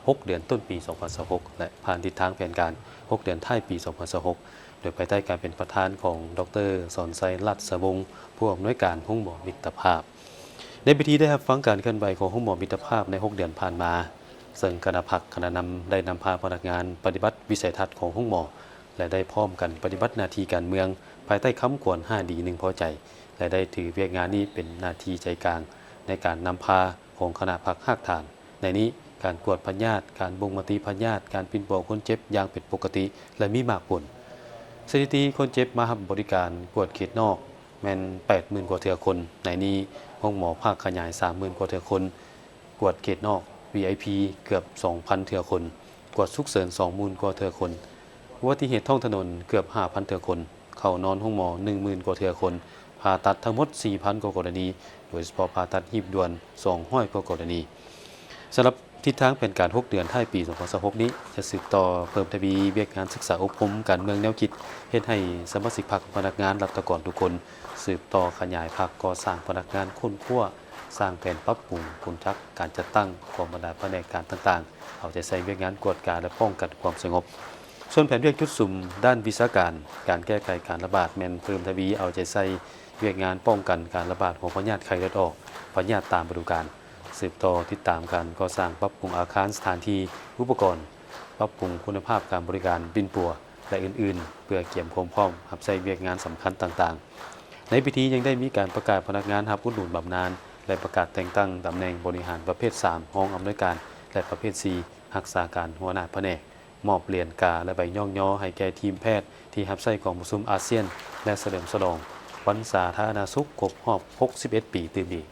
ຫົກເດືອນຕົ້ນປີສອງພັນຊາວຫົກ ແລະ ຜ່ານທິດທາງແຜນການຫົກເດືອນທ້າຍປີສອງພັນຊາວຫົກ ໂດຍພາຍໃຕ້ການເປັນປະທານຂອງ ດອກເຕີ ສອນໄຊ ລັດສະວົງ ຜູ້ອຳນວຍການໂຮງໝໍມິດຕະພາບ. ໃນພິທີໄດ້ຮັບຟັງການເຄື່ອນໄຫວຂອງໂຮງໝໍມິດຕະພາບໃນຫົກເດືອນຜ່ານມາ, ເຊິ່ງຄະນະພັກຄະນະນຳໄດ້ນຳພາພະນັກງານປະຕິບັດວິໄສທັດຂອງໂຮງໝໍ ແລະ ໄດ້ພ້ອມກັນປະຕິບັດໜ້າທີ່ການເມືອງພາຍໃຕ້ຄຳຂວັນຫ້າດີ ໜຶ່ງພໍໃຈ ແລະ ໄດ້ຖືວຽກງານນີ້ເປັນໜ້າທີ່ໃຈກາງໃນການນຳພາ ຂອງຄະນະພັກຮາກຖານ. ໃນນີ້, ການກວດພະຍາດ, ການບົ່ງມະຕິພະຍາດ, ການປິ່ນປົວຄົນເຈັບຢ່າງເປັນປົກກະຕິ ແລະ ມີໝາກຜົນ. ສະຖິຕິຄົນເຈັບມາຮັບບໍລິການກວດເຂດນອກແມ່ນແປດໝື່ນກວ່າເທື່ອຄົນ. ໃນນີ້, ໂຮງໝໍພາກຂະຫຍາຍສາມໝື່ນກວ່າເທື່ອຄົນ, ກວດເຂດນອກ ວີໄອພີ ເກືອບສອງພັນເທື່ອຄົນ, ກວດສຸກເສີນສອງໝື່ນກວ່າເທື່ອຄົນ, ອຸບັດຕິເຫດທ້ອງຖະໜົນເກືອບຫ້າພັນເທື່ອຄົນ. ເຂົ້ານອນໂຮງໝໍໜຶ່ງໝື່ນກວ່າເທື່ອຄົນ, ຜ່າຕັດທັງໝົດສີ່ພັນກວ່າກໍລະນີ, ໂດຍສະເພາະຜ່າຕັດຮີບດ່ວນສອງຮ້ອຍກວ່າກໍລະນີ. ສຳລັບທິດທາງແຜນການຫົກເດືອນທ້າຍປີສອງພັນຊາວຫົກນີ້ ຈະສືບຕໍ່ເພີ່ມທະວີວຽກງານສຶກສາອົບຮົມການເມືອງແນວຄິດ, ເຮັດໃຫ້ສະມາຊິກພັກ, ພະນັກງານ, ລັດຖະກອນທຸກຄົນ ສືບຕໍ່ຂະຫຍາຍພັກ, ກໍ່ສ້າງພະນັກງານຄົ້ນຄວ້າ, ສ້າງແຜນປັບປຸງກົນຈັກການຈັດຕັ້ງຂອງບັນດາພະແນກການຕ່າງໆ, ເອົາໃຈໃສ່ວຽກງານກວດກາ ແລະ ປ້ອງກັນຄວາມສະຫງົບ. ສ່ວນແຜນວຽກຈຸດສຸມດ້ານວິຊາການ, ການແກ້ໄຂການລະບາດ ແມ່ນເພີ່ມທະວີເອົາໃຈໃສ່ວຽກງານປ້ອງກັນການລະບາດຂອງພະຍາດໄຂ້ເລືອດອອກ, ພະຍາດຕາມລະດູການ, ສືບຕໍ່ຕິດຕາມການກໍ່ສ້າງປັບປຸງອາຄານ, ສະຖານທີ່, ອຸປະກອນ, ປັບປຸງຄຸນນະພາບການບໍລິການປິ່ນປົວ ແລະ ອື່ນໆ ເພື່ອກຽມຄວາມພ້ອມຮັບໃຊ້ວຽກງານສຳຄັນຕ່າງໆ. ໃນພິທີຍັງໄດ້ມີການປະກາດພະນັກງານຮັບອຸດໜູນບຳນານ ແລະ ປະກາດແຕ່ງຕັ້ງຕຳແໜ່ງບໍລິຫານປະເພດສາມ ຮອງອຳນວຍການ ແລະ ປະເພດສີ່ ຮັກສາການຫົວໜ້າພະແນກ, ມອບຫຼຽນກາ ແລະ ໃບຍ້ອງຍໍໃຫ້ແກ່ທີມແພດທີ່ຮັບໃຊ້ກອງປະຊຸມອາຊຽນ ແລະ ສະເຫຼີມສະຫຼອງວັນສາທາລະນະສຸກຄົບຮອບຫົກສິບເອັດປີຕື່ມອີກ.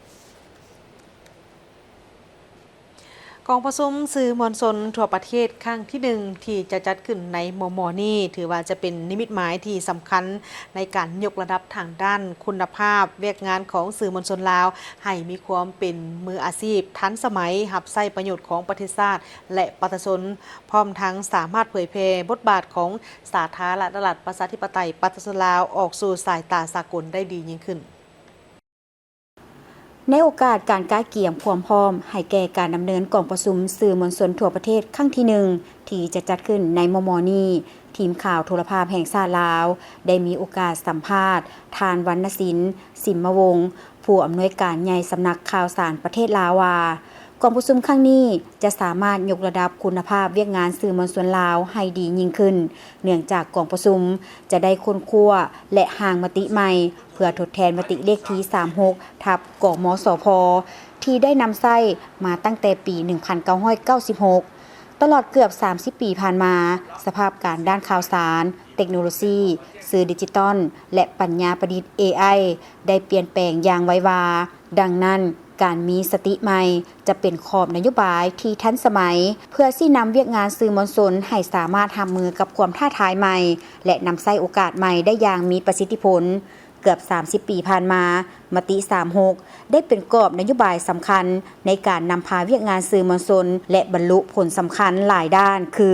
ກອງປະຊຸມສື່ມວນຊົນທົ່ວປະເທດຄັ້ງທີໜຶ່ງ ທີ່ຈະຈັດຂຶ້ນໃນມໍ່ໆນີ້ ຖືວ່າຈະເປັນນິມິດໝາຍທີ່ສຳຄັນໃນການຍົກລະດັບທາງດ້ານຄຸນນະພາບວຽກງານຂອງສື່ມວນຊົນລາວ ໃຫ້ມີຄວາມເປັນມືອາຊີບ, ທັນສະໄໝ, ຮັບໃຊ້ປະໂຫຍດຂອງປະເທດຊາດ ແລະ ປະຊາຊົນ, ພ້ອມທັງສາມາດເຜີຍແຜ່ບົດບາດຂອງສາທາລະນະລັດ ປະຊາທິປະໄຕ ປະຊາຊົນລາວ ອອກສູ່ສາຍຕາສາກົນໄດ້ດີຍິ່ງຂຶ້ນ. ໃນໂອກາດການກະກຽມຄວາມພ້ອມໃຫ້ແກ່ການດຳເນີນກອງປະຊຸມສື່ມວນຊົນທົ່ວປະເທດຄັ້ງທີໜຶ່ງ ທີ່ຈະຈັດຂຶ້ນໃນມໍ່ໆນີ້, ທີມຂ່າວໂທລະພາບແຫ່ງຊາດລາວ ໄດ້ມີໂອກາດສຳພາດ ທ່ານ ວັນນະສິນ ສິມມະວົງ ຜູ້ອຳນວຍການໃຫຍ່ສຳນັກຂ່າວສານປະເທດລາວວ່າ, ກອງປະຊຸມຄັ້ງນີ້ຈະສາມາດຍົກລະດັບຄຸນນະພາບວຽກງານສື່ມວນຊົນລາວໃຫ້ດີຍິ່ງຂຶ້ນ, ເນື່ອງຈາກກອງປະຊຸມຈະໄດ້ຄົ້ນຄວ້າ ແລະ ຮ່າງມະຕິໃໝ່ ເພື່ອທົດແທນມະຕິເລກທີສາມຫົກ ທັບ ກມສພ ທີ່ໄດ້ນຳໃຊ້ມາຕັ້ງແຕ່ປີໜຶ່ງພັນເກົ້າຮ້ອຍເກົ້າສິບຫົກ. ຕະຫຼອດເກືອບສາມສິບປີຜ່ານມາ, ສະພາບການດ້ານຂ່າວສານ, ເຕັກໂນໂລຊີ, ສື່ດິຈິຕອນ ແລະ ປັນຍາປະດິດ ເອໄອ ໄດ້ປ່ຽນແປງຢ່າງໄວວາ. ດັ່ງນັ້ນ, ການມີສະຕິໃໝ່ຈະເປັນຂອບນະໂຍບາຍທີ່ທັນສະໄໝ ເພື່ອຊີ້ນຳວຽກງານສື່ມວນຊົນໃຫ້ສາມາດຮັບມືກັບຄວາມທ້າທາຍໃໝ່ ແລະ ນຳໃຊ້ໂອກາດໃໝ່ໄດ້ຢ່າງມີປະສິດທິຜົນ. ເກືອບສາມສິບປີຜ່ານມາ, ມະຕິສາມຫົກ ໄດ້ເປັນກອບນະໂຍບາຍສຳຄັນໃນການນຳພາວຽກງານສື່ມວນຊົນ ແລະ ບັນລຸຜົນສຳຄັນຫຼາຍດ້ານ ຄື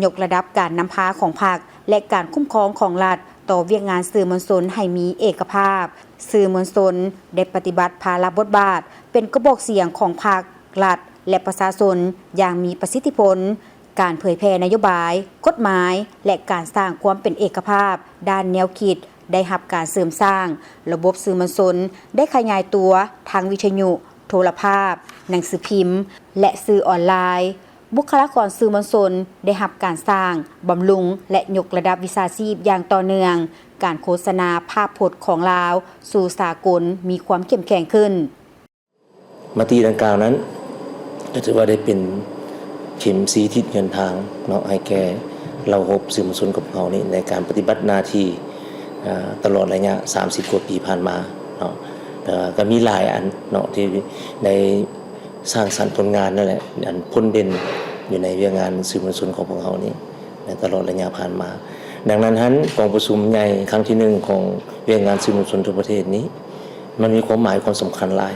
ຍົກລະດັບການນຳພາຂອງພັກ ແລະ ການຄຸ້ມຄອງຂອງລັດຕໍ່ວຽກງານສື່ມວນຊົນໃຫ້ມີເອກະພາບ, ສື່ມວນຊົນໄດ້ປະຕິບັດພາລະບົດບາດເປັນກະບອກສຽງຂອງພັກ, ລັດ ແລະ ປະຊາຊົນຢ່າງມີປະສິດທິຜົນ, ການເຜີຍແຜ່ນະໂຍບາຍ, ກົດໝາຍ ແລະ ການສ້າງຄວາມເປັນເອກະພາບດ້ານແນວຄິດໄດ້ຮັບການເສີມສ້າງ, ລະບົບສື່ມວນຊົນໄດ້ຂະຫຍາຍຕົວທັງວິທະຍຸ, ໂທລະພາບ, ໜັງສືພິມ ແລະ ສື່ອອນລາຍ. ບຸກຄະລາກອນສື່ມວນຊົນໄດ້ຮັບການສ້າງ, ບຳລຸງ ແລະ ຍົກລະດັບວິຊາຊີບຢ່າງຕໍ່ເນື່ອງ, ການໂຄສະນາພາບພົດຂອງລາວສູ່ສາກົນມີຄວາມເຂັ້ມແຂງຂຶ້ນ. ມະຕິດັ່ງກ່າວນັ້ນ ກໍຖືວ່າໄດ້ເປັນເຂັມຊີ້ທິດເດີນທາງເນາະ ໃຫ້ແກ່ເຫຼົ່າຮົບສື່ມວນຊົນຂອງເຮົານີ້ ໃນການປະຕິບັດໜ້າທີ່ ອາ ຕະຫຼອດໄລຍະສາມສິບກວ່າປີຜ່ານມາເນາະ. ແຕ່ວ່າກໍມີຫຼາຍອັນເນາະ ທີ່ໄດ້ສ້າງສັນຜົນງານນັ້ນແຫຼະ ອັນພົ້ນເດັ່ນຢູ່ໃນວຽກງານສື່ມວນຊົນຂອງພວກເຮົານີ້ ໃນຕະຫຼອດໄລຍະຜ່ານມາ. ດັ່ງນັ້ນຫັ້ນ ກອງປະຊຸມໃຫຍ່ຄັ້ງທີໜຶ່ງຂອງວຽກງານສື່ມວນຊົນທົ່ວປະເທດນີ້ ມັນມີຄວາມໝາຍຄວາມສຳຄັນຫຼາຍ.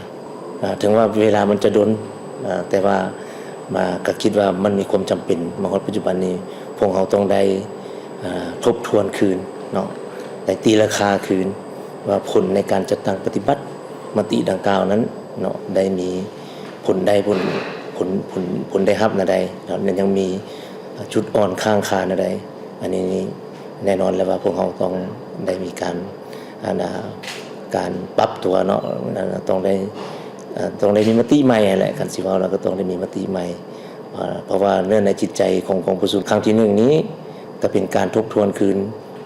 ອາ ເຖິງວ່າເວລາມັນຈະດົນ ອາ ແຕ່ວ່າ ມາ ກໍຄິດວ່າມັນມີຄວາມຈຳເປັນ. ມາຮອດປັດຈຸບັນນີ້ ພວກເຮົາຕ້ອງໄດ້ ອາ ທົບທວນຄືນເນາະ ໄດ້ຕີລາຄາຄືນ ວ່າຜົນໃນການຈັດຕັ້ງປະຕິບັດມະຕິດັ່ງກ່າວນັ້ນເນາະ ໄດ້ມີຜົນໄດ້ ຜົນ ຜົນ ຜົນ ຜົນໄດ້ຮັບແນວໃດເນາະ ແລະ ຍັງມີຈຸດອ່ອນຄ້າງຄາແນວໃດ. ອັນນີ້ນີ້ແນ່ນອນແລ້ວວ່າພວກເຮົາຕ້ອງໄດ້ມີການ ອັນ ອາ ການປັບຕົວເນາະ ອັນ ອາ ຕ້ອງໄດ້ ອາ ຕ້ອງໄດ້ມີມະຕິໃໝ່ຫັ້ນແຫຼະ. ຄັນຊິເວົ້າແລ້ວກໍຕ້ອງໄດ້ມີມະຕິໃໝ່ ອາ ເພາະວ່າເນື້ອໃນຈິດໃຈຂອງກອງປະຊຸມຄັ້ງທີໜຶ່ງນີ້ ກໍເປັນການທົບທວນຄືນ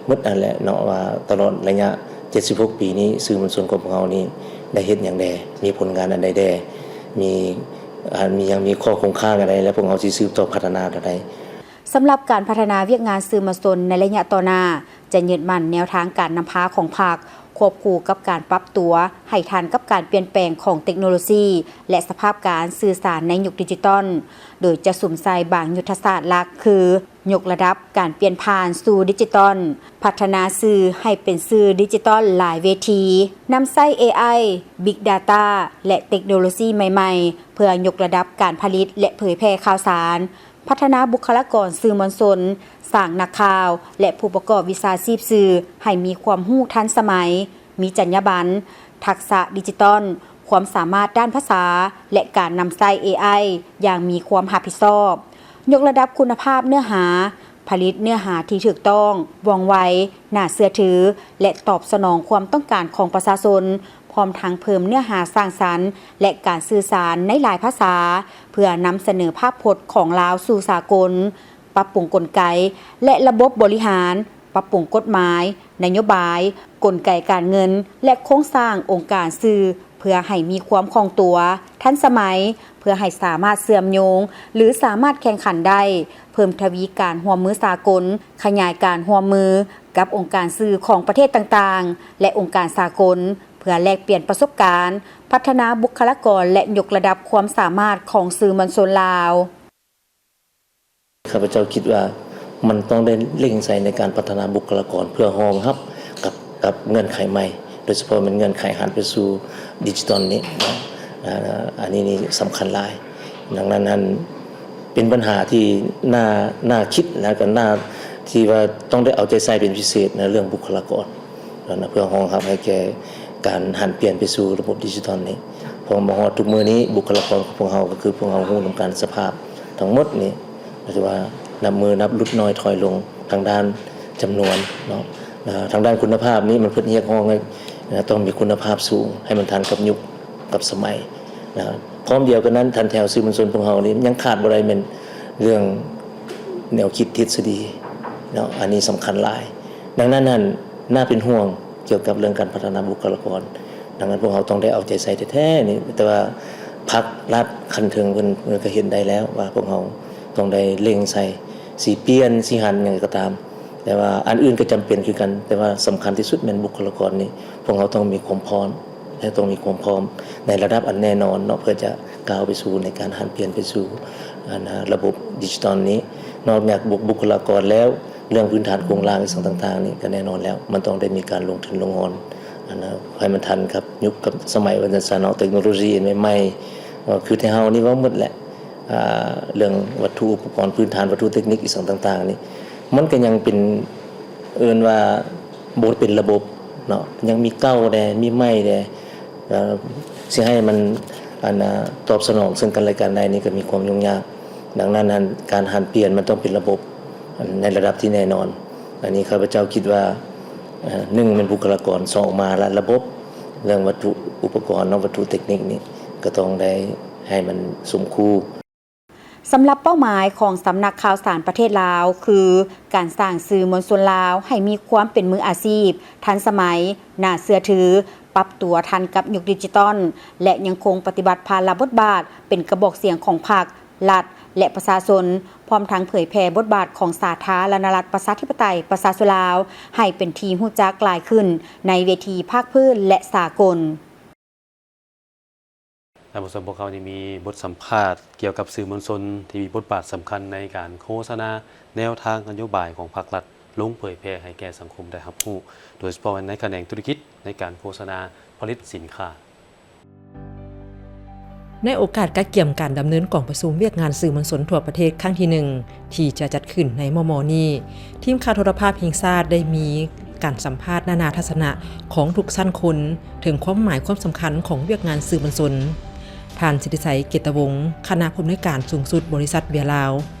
ໝົດຫັ້ນແຫຼະເນາະ ວ່າຕະຫຼອດໄລຍະເຈັດສິບຫົກປີນີ້ ສື່ມວນຊົນຂອງພວກເຮົານີ້ໄດ້ເຮັດຫຍັງແດ່ ມີຜົນງານອັນໃດແດ່ ມີ ອາ ມີຫຍັງ ມີຂໍ້ຄົງຄ້າງອັນໃດ ແລະ ພວກເຮົາຊິສືບຕໍ່ພັດທະນາແນວໃດ. ສຳລັບການພັດທະນາວຽກງານສື່ມວນຊົນໃນໄລຍະຕໍ່ໜ້າ ຈະຍຶດໝັ້ນແນວທາງການນຳພາຂອງພັກ ຄວບຄູ່ກັບການປັບຕົວໃຫ້ທັນກັບການປ່ຽນແປງຂອງເຕັກໂນໂລຊີ ແລະ ສະພາບການສື່ສານໃນຍຸກດິຈິຕອນ, ໂດຍຈະສຸມໃສ່ບາງຍຸດທະສາດຫຼັກຄື ຍົກລະດັບການປ່ຽນຜ່ານສູ່ດິຈິຕອນ, ພັດທະນາສື່ໃຫ້ເປັນສື່ດິຈິຕອນຫຼາຍເວທີ, ນຳໃຊ້ ເອໄອ, Big Data ແລະ ເຕັກໂນໂລຊີໃໝ່ໆ ເພື່ອຍົກລະດັບການຜະລິດ ແລະ ເຜີຍແຜ່ຂ່າວສານ, ພັດທະນາບຸກຄະລາກອນສື່ມວນຊົນ, ສ້າງນັກຂ່າວ ແລະ ຜູ້ປະກອບວິຊາຊີບສື່ໃຫ້ມີຄວາມຮູ້ທັນສະໄໝ, ມີຈັນຍາບັນ, ທັກສະດິຈິຕອນ, ຄວາມສາມາດດ້ານພາສາ ແລະ ການນຳໃຊ້ ເອໄອ ຢ່າງມີຄວາມຮັບຜິດຊອບ, ຍົກລະດັບຄຸນນະພາບເນື້ອຫາ, ຜະລິດເນື້ອຫາທີ່ຖືກຕ້ອງ, ວ່ອງໄວ, ໜ້າເຊື່ອຖື ແລະ ຕອບສະໜອງຄວາມຕ້ອງການຂອງປະຊາຊົນ, ພ້ອມທັງເພີ່ມເນື້ອຫາສ້າງສັນ ແລະ ການສື່ສານໃນຫຼາຍພາສາ ເພື່ອນຳສະເໜີພາບພົດຂອງລາວສູ່ສາກົນ, ປັບປຸງກົນໄກ ແລະ ລະບົບບໍລິຫານ, ປັບປຸງກົດໝາຍ, ນະໂຍບາຍ, ກົນໄກການເງິນ ແລະ ໂຄງສ້າງອົງການສື່ ເພື່ອໃຫ້ມີຄວາມຄ່ອງຕົວ, ທັນສະໄໝ, ເພື່ອໃຫ້ສາມາດເຊື່ອມໂຍງ ຫຼື ສາມາດແຂ່ງຂັນໄດ້, ເພີ່ມທະວີການຮ່ວມມືສາກົນ, ຂະຫຍາຍການຮ່ວມມືກັບອົງການສື່ຂອງປະເທດຕ່າງໆ ແລະ ອົງການສາກົນ ເພື່ອແລກປ່ຽນປະສົບການ, ພັດທະນາບຸກຄະລາກອນ ແລະ ຍົກລະດັບຄວາມສາມາດຂອງສື່ມວນຊົນລາວ. ຂ້າພະເຈົ້າຄິດວ່າມັນຕ້ອງໄດ້ເລັ່ງໃສ່ໃນການພັດທະນາບຸກຄະລາກອນ ເພື່ອຮອງຮັບກັບ ກັບເງື່ອນໄຂໃໝ່ ໂດຍສະເພາະແມ່ນເງື່ອນໄຂຫັນໄປສູ່ດິຈິຕອນນີ້ເນາະ ອາ ອັນນີ້ນີ້ສຳຄັນຫຼາຍ. ດັ່ງນັ້ນຫັ້ນ ເປັນບັນຫາທີ່ໜ້າ ໜ້າຄິດ ແລະ ກໍໜ້າທີ່ວ່າຕ້ອງໄດ້ເອົາໃຈໃສ່ເປັນພິເສດໃນເລື່ອງບຸກຄະລາກອນ ເພື່ອຮອງຮັບໃຫ້ແກ່ການຫັນປ່ຽນໄປສູ່ລະບົບດິຈິຕອນນີ້. ເພາະມາຮອດທຸກມື້ນີ້ ບຸກຄະລາກອນຂອງພວກເຮົາ ກໍຄືພວກເຮົາຮູ້ນຳກັນສະພາບທັງໝົດນີ້ ກໍຖືວ່ານັບມື້ນັບຫຼຸດນ້ອຍຖອຍລົງທາງດ້ານຈຳນວນເນາະ. ທາງດ້ານຄຸນນະພາບນີ້ ມັນເພິ່ນຮຽກຮ້ອງໃຫ້ ຕ້ອງມີຄຸນນະພາບສູງ ໃຫ້ມັນທັນກັບຍຸກກັບສະໄໝນະ. ພ້ອມດຽວກັນນັ້ນ ຖັນແຖວສື່ມວນຊົນພວກເຮົານີ້ ຍັງຂາດບໍ່ໄດ້ແມ່ນເລື່ອງແນວຄິດທິດສະດີເນາະ ອັນນີ້ສຳຄັນຫຼາຍ. ດັ່ງນັ້ນຫັ້ນ ໜ້າເປັນຫ່ວງກ່ຽວກັບເລື່ອງການພັດທະນາບຸກຄະລາກອນ. ດັ່ງນັ້ນພວກເຮົາຕ້ອງໄດ້ເອົາໃຈໃສ່ແທ້ໆນີ້ ແຕ່ວ່າພັກລັດຂັ້ນເທິງເພິ່ນ ເພິ່ນກໍເຫັນໄດ້ແລ້ວວ່າພວກເຮົາຕ້ອງໄດ້ເລັ່ງໃສ່ ຊິປ່ຽນ ຊິຫັນຫຍັງກໍຕາມ ແຕ່ວ່າອັນອື່ນກໍຈຳເປັນຄືກັນ ແຕ່ວ່າສຳຄັນທີ່ສຸດແມ່ນບຸກຄະລາກອນນີ້ ພວກເຮົາຕ້ອງມີຄວາມພ້ອມ ແລະ ຕ້ອງມີຄວາມພ້ອມໃນລະດັບອັນແນ່ນອນເນາະ ເພື່ອຈະກ້າວໄປສູ່ໃນການຫັນປ່ຽນໄປສູ່ ອັນ ລະບົບດິຈິຕອນນີ້. ນອກຈາກບຸກ ບຸກຄະລາກອນແລ້ວ ເລື່ອງພື້ນຖານໂຄງລ່າງ ອີ່ຫຍັງຕ່າງໆນີ້ ກໍແນ່ນອນແລ້ວ ມັນຕ້ອງໄດ້ມີການລົງທຶນລົງຮອນ ອັນ ໃຫ້ມັນທັນກັບຍຸກກັບສະໄໝ ວ່າຊັ້ນຊະເນາະ ເຕັກໂນໂລຊີອັນໃໝ່ໆ ຄືແຖວເຮົານີ້ເວົ້າໝົດແຫຼະ ອາ ເລື່ອງວັດຖຸອຸປະກອນພື້ນຖານ ວັດຖຸເຕັກນິກ ອີ່ຫຍັງຕ່າງໆນີ້ ມັນກໍຍັງເປັນ ເອີ້ນວ່າບໍ່ເປັນລະບົບເນາະ ຍັງມີເກົ່າແດ່ ມີໃໝ່ແດ່ ເອີ ຊິໃຫ້ມັນ ອັນ ອາ ຕອບສະໜອງເຊິ່ງກັນແລະກັນໄດ້ນີ້ກໍມີຄວາມຫຍຸ້ງຍາກ. ດັ່ງນັ້ນຫັ້ນ ການຫັນປ່ຽນມັນຕ້ອງເປັນລະບົບ ອັນ ໃນລະດັບທີ່ແນ່ນອນ. ອັນນີ້ຂ້າພະເຈົ້າຄິດວ່າ ເອີ ໜຶ່ງແມ່ນບຸກຄະລາກອນ ສອງມາລະ ລະບົບ ເລື່ອງວັດຖຸອຸປະກອນເນາະ ວັດຖຸເຕັກນິກນີ້ ກໍຕ້ອງໄດ້ໃຫ້ມັນສົມຄູ່. ສຳລັບເປົ້າໝາຍຂອງສຳນັກຂ່າວສານປະເທດລາວ ຄືການສ້າງສື່ມວນຊົນລາວໃຫ້ມີຄວາມເປັນມືອາຊີບ, ທັນສະໄໝ, ໜ້າເຊື່ອຖື, ປັບຕົວທັນກັບຍຸກດິຈິຕອນ ແລະ ຍັງຄົງປະຕິບັດພາລະບົດບາດເປັນກະບອກສຽງຂອງພັກ, ລັດ ແລະ ປະຊາຊົນ, ພ້ອມທັງເຜີຍແຜ່ບົດບາດຂອງສາທາລະນະລັດປະຊາທິປະໄຕປະຊາຊົນລາວ ໃຫ້ເປັນທີ່ຮູ້ຈັກຫຼາຍຂຶ້ນໃນເວທີພາກພື້ນ ແລະ ສາກົນ. ທ່ານຜູ້ຊົມ, ພວກເຮົາຍັງມີບົດສຳພາດກ່ຽວກັບສື່ມວນຊົນທີ່ມີບົດບາດສຳຄັນໃນການໂຄສະນາແນວທາງນະໂຍບາຍຂອງພັກລັດ ລົງເຜີຍແຜ່ໃຫ້ແກ່ສັງຄົມໄດ້ຮັບຮູ້, ໂດຍສະເພາະໃນຂະແໜງທຸລະກິດໃນການໂຄສະນາຜະລິດສິນຄ້າ. ໃນໂອກາດກະກຽມການດຳເນີນກອງປະຊຸມວຽກງານສື່ມວນຊົນທົ່ວປະເທດຄັ້ງທີໜຶ່ງ ທີ່ຈະຈັດຂຶ້ນໃນມໍ່ໆນີ້, ທີມຂ່າວໂທລະພາບແຫ່ງຊາດໄດ້ມີການສຳພາດນານາທັດສະນະຂອງທຸກຊັ້ນຄົນ ເຖິງຄວາມໝາຍຄວາມສຳຄັນຂອງວຽກງານສື່ມວນຊົນ. ທ່ານ ສິດທິໄຊ ເກດຕະວົງ ຄະນະຜູ້ອຳນວຍການສູງສຸດບໍລິສັດເບຍລາວ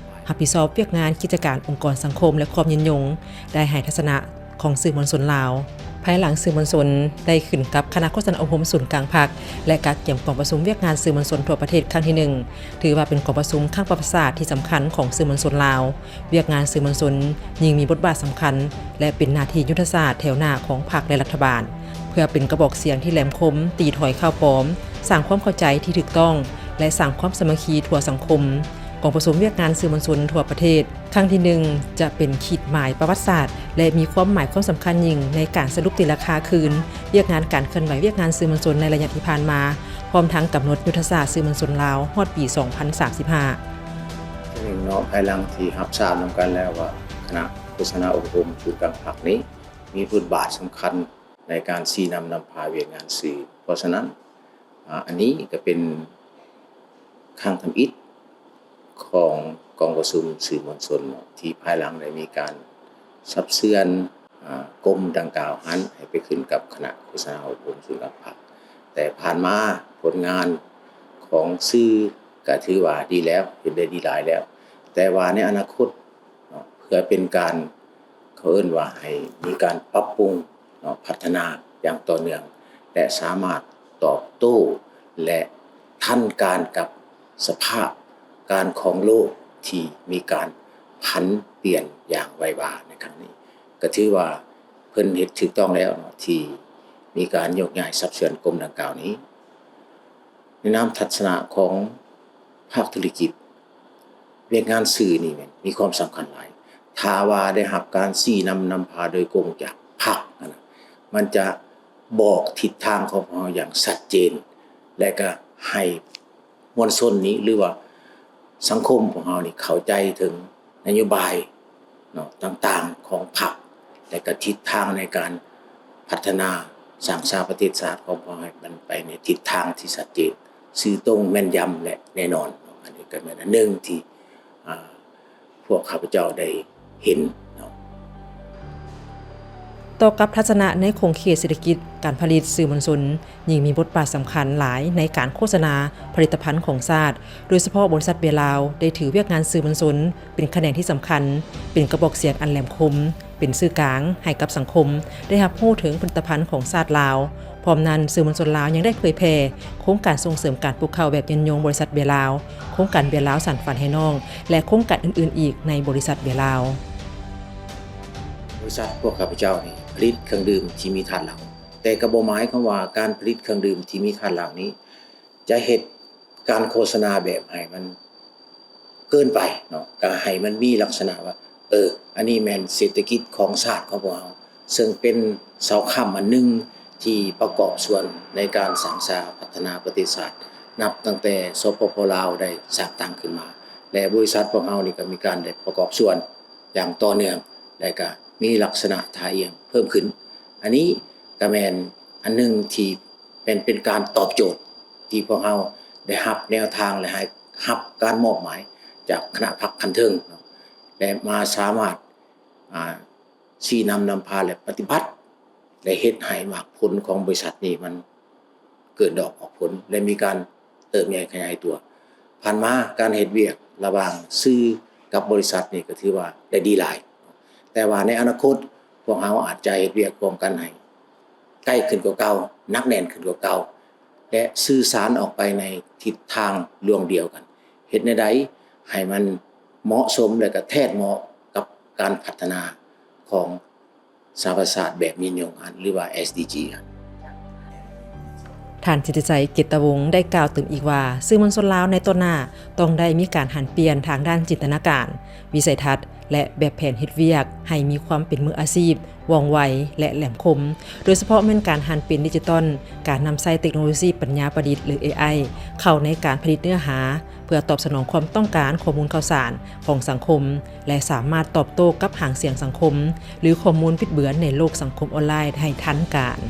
ຮັບຜິດຊອບວຽກງານກິດຈະການອົງກອນສັງຄົມ ແລະ ຄວາມຍືນຍົງ ໄດ້ໃຫ້ທັດສະນະຂອງສື່ມວນຊົນລາວ ພາຍຫຼັງສື່ມວນຊົນໄດ້ຂຶ້ນກັບຄະນະໂຄສະນາອົບຮົມສູນກາງພັກ ແລະ ກະກຽມກອງປະຊຸມວຽກງານສື່ມວນຊົນທົ່ວປະເທດຄັ້ງທີໜຶ່ງ ຖືວ່າເປັນກອງປະຊຸມຄັ້ງປະຫວັດສາດທີ່ສຳຄັນຂອງສື່ມວນຊົນລາວ. ວຽກງານສື່ມວນຊົນຍິ່ງມີບົດບາດສຳຄັນ ແລະ ເປັນໜ້າທີ່ຍຸດທະສາດແຖວໜ້າຂອງພັກ ແລະ ລັດຖະບານ ເພື່ອເປັນກະບອກສຽງທີ່ແຫຼມຄົມ, ຕີຖອຍຂ່າວປອມ, ສ້າງຄວາມເຂົ້າໃຈທີ່ຖືກຕ້ອງ ແລະ ສ້າງຄວາມສາມັກຄີທົ່ວສັງຄົມ. ກອງປະຊຸມວຽກງານສື່ມວນຊົນທົ່ວປະເທດຄັ້ງທີໜຶ່ງ ຈະເປັນຂີດໝາຍປະຫວັດສາດ ແລະ ມີຄວາມໝາຍຄວາມສຳຄັນຍິ່ງໃນການສະຫຼຸບຕີລາຄາຄືນວຽກງານການເຄື່ອນໄຫວວຽກງານສື່ມວນຊົນໃນໄລຍະທີ່ຜ່ານມາ, ພ້ອມທັງກຳນົດຍຸດທະສາດສື່ມວນຊົນລາວຮອດປີສອງພັນສາມສິບຫ້າ. ທີໜຶ່ງເນາະ, ພາຍຫຼັງທີ່ຮັບຊາບນຳກັນແລ້ວວ່າ ຄະນະໂຄສະນາອົບຮົມສູນກາງພັກນີ້ ມີບົດບາດສຳຄັນໃນການຊີ້ນຳນຳພາວຽກງານສື່. ເພາະສະນັ້ນ, ອາ, ອັນນີ້ກໍເປັນຄັ້ງທຳອິດຂອງກອງປະຊຸມສື່ມວນຊົນເນາະ ທີ່ພາຍຫຼັງໄດ້ມີການສັບເຊືອນ, ອາ, ກົມດັ່ງກ່າວຫັ້ນໃຫ້ໄປຂຶ້ນກັບຄະນະໂຄສະນາອົບຮົມສູນກາງພັກ. ແຕ່ຜ່ານມາຜົນງານຂອງສື່ກໍຖືວ່າດີແລ້ວ, ເຮັດໄດ້ດີຫຼາຍແລ້ວ. ແຕ່ວ່າໃນອະນາຄົດເນາະ, ເພື່ອເປັນການ ເຂົາເອີ້ນວ່າໃຫ້ມີການປັບປຸງເນາະ, ພັດທະນາຢ່າງຕໍ່ເນື່ອງ ແລະ ສາມາດຕອບໂຕ້ ແລະ ທັນການກັບສະພາບການຂອງໂລກທີ່ມີການຜັນປ່ຽນຢ່າງໄວວາໃນຄັ້ງນີ້. ກໍຖືວ່າເພິ່ນເຮັດຖືກຕ້ອງແລ້ວເນາະ ທີ່ມີການໂຍກຍ້າຍສັບເຊືອນກົມດັ່ງກ່າວນີ້. ໃນນາມທັດສະນະຂອງພາກທຸລະກິດ, ວຽກງານສື່ນີ້ແມ່ນມີຄວາມສຳຄັນຫຼາຍ. ຖ້າວ່າໄດ້ຮັບການຊີ້ນຳນຳພາໂດຍກົງຈາກພັກຫັ້ນນະ, ມັນຈະບອກທິດທາງຂອງພວກເຮົາຢ່າງຊັດເຈນ ແລະ ກໍໃຫ້ມວນຊົນນີ້ ຫຼືວ່າສັງຄົມຂອງເຮົານີ້ເຂົ້າໃຈເຖິງ ນະໂຍບາຍເນາະ ຕ່າງໆຂອງພັກ ແລະ ກະທິດທາງໃນການພັດທະນາສ້າງສາປະເທດຊາດຂອງພວກເຮົາໃຫ້ມັນໄປໃນທິດທາງທີ່ຊັດເຈນ, ຊື່ຕົງ, ແມ່ນຢຳ ແລະ ແນ່ນອນເນາະ. ອັນນີ້ກໍແມ່ນອັນໜຶ່ງທີ່ ອາ ພວກຂ້າພະເຈົ້າໄດ້ເຫັນເນາະ. ຕໍ່ກັບທັດສະນະໃນຂົງເຂດເສດຖະກິດການຜະລິດ, ສື່ມວນຊົນ ຍິ່ງມີບົດບາດສຳຄັນຫຼາຍໃນການໂຄສະນາຜະລິດຕະພັນຂອງຊາດ, ໂດຍສະເພາະບໍລິສັດເບຍລາວໄດ້ຖືວຽກງານສື່ມວນຊົນເປັນຂະແໜງທີ່ສຳຄັນ, ເປັນກະບອກສຽງອັນແຫຼມຄົມ, ເປັນສື່ກາງໃຫ້ກັບສັງຄົມໄດ້ຮັບຮູ້ເຖິງຜະລິດຕະພັນຂອງຊາດລາວ. ພ້ອມນັ້ນ, ສື່ມວນຊົນລາວຍັງໄດ້ເຜີຍແຜ່ໂຄງການສົ່ງເສີມການປູກເຂົ້າແບບຍືນຍົງບໍລິສັດເບຍລາວ, ໂຄງການເບຍລາວສານຝັນໃຫ້ນ້ອງ ແລະ ໂຄງການອື່ນໆອີກໃນບໍລິສັດເບຍລາວ. ບໍລິສັດພວກຂ້າພະເຈົ້ານີ້ຜະລິດເຄື່ອງດື່ມທີ່ມີທາດເຫຼົ້າ. ແຕ່ກໍບໍ່ໝາຍຄວາມວ່າການຜະລິດເຄື່ອງດື່ມທີ່ມີທາດເຫຼົ້ານີ້ ຈະເຮັດການໂຄສະນາແບບໃຫ້ມັນເກີນໄປເນາະ, ກໍໃຫ້ມັນມີລັກສະນະວ່າ ເອີ ອັນນີ້ແມ່ນເສດຖະກິດຂອງຊາດຂອງພວກເຮົາ, ເຊິ່ງເປັນເສົາຄ້ຳອັນໜຶ່ງທີ່ປະກອບສ່ວນໃນການສ້າງສາພັດທະນາປະເທດຊາດ ນັບຕັ້ງແຕ່ ສປປ ລາວ ໄດ້ສ້າງຕັ້ງຂຶ້ນມາ ແລະ ບໍລິສັດພວກເຮົານີ້ກໍມີການໄດ້ປະກອບສ່ວນຢ່າງຕໍ່ເນື່ອງ ແລະ ກໍມີລັກສະນະທ່າອ່ຽງເພີ່ມຂຶ້ນ. ອັນນີ້ກໍແມ່ນອັນໜຶ່ງທີ່ ແມ່ນເປັນການຕອບໂຈດທີ່ພວກເຮົາໄດ້ຮັບແນວທາງ ແລະ ໃຫ້ຮັບການມອບໝາຍຈາກຄະນະພັກຂັ້ນເທິງເນາະ ແລະ ມາສາມາດ ອາ ຊີ້ນຳນຳພາ ແລະ ປະຕິບັດ ແລະ ເຮັດໃຫ້ໝາກຜົນຂອງບໍລິສັດນີ້ມັນເກີດດອກອອກຜົນ ແລະ ມີການເຕີບໃຫຍ່ຂະຫຍາຍຕົວ. ຜ່ານມາການເຮັດວຽກລະຫວ່າງສື່ກັບບໍລິສັດນີ້ກໍຖືວ່າໄດ້ດີຫຼາຍ, ແຕ່ວ່າໃນອະນາຄົດ ພວກເຮົາອາດຈະເຮັດວຽກຮ່ວມກັນໃຫ້ໃກ້ຂຶ້ນກວ່າເກົ່າ, ໜັກແໜ້ນຂຶ້ນກວ່າເກົ່າ ແລະ ສື່ສານອອກໄປໃນທິດທາງລວງດຽວກັນ, ເຮັດແນວໃດໃຫ້ມັນເໝາະສົມ ແລະ ກະແທດເໝາະກັບການພັດທະນາຂອງສະຫະປະຊາຊາດແບບຍືນຍົງຫັ້ນ ຫຼືວ່າ ເອສ ດີ ຈີ ຫັ້ນ. ທ່ານ ສິດທິໄຊ ເກດຕະວົງ ໄດ້ກ່າວຕື່ມອີກວ່າ ສື່ມວນຊົນລາວໃນຕໍ່ໜ້າຕ້ອງໄດ້ມີການຫັນປ່ຽນທາງດ້ານຈິນຕະນາການ, ວິໄສທັດ ແລະ ແບບແຜນເຮັດວຽກໃຫ້ມີຄວາມເປັນມືອາຊີບ, ວ່ອງໄວ ແລະ ແຫຼມຄົມ, ໂດຍສະເພາະແມ່ນການຫັນເປັນດິຈິຕອນ, ການນຳໃຊ້ເຕັກໂນໂລຊີປັນຍາປະດິດ ຫຼື ເອໄອ ເຂົ້າໃນການຜະລິດເນື້ອຫາ ເພື່ອຕອບສະໜອງຄວາມຕ້ອງການຂໍ້ມູນຂ່າວສານຂອງສັງຄົມ ແລະ ສາມາດຕອບໂຕ້ກັບຫາງສຽງສັງຄົມ ຫຼື ຂໍ້ມູນບິດເບືອນໃນໂລກສັງຄົມອອນລາຍໄດ້ທັນການ.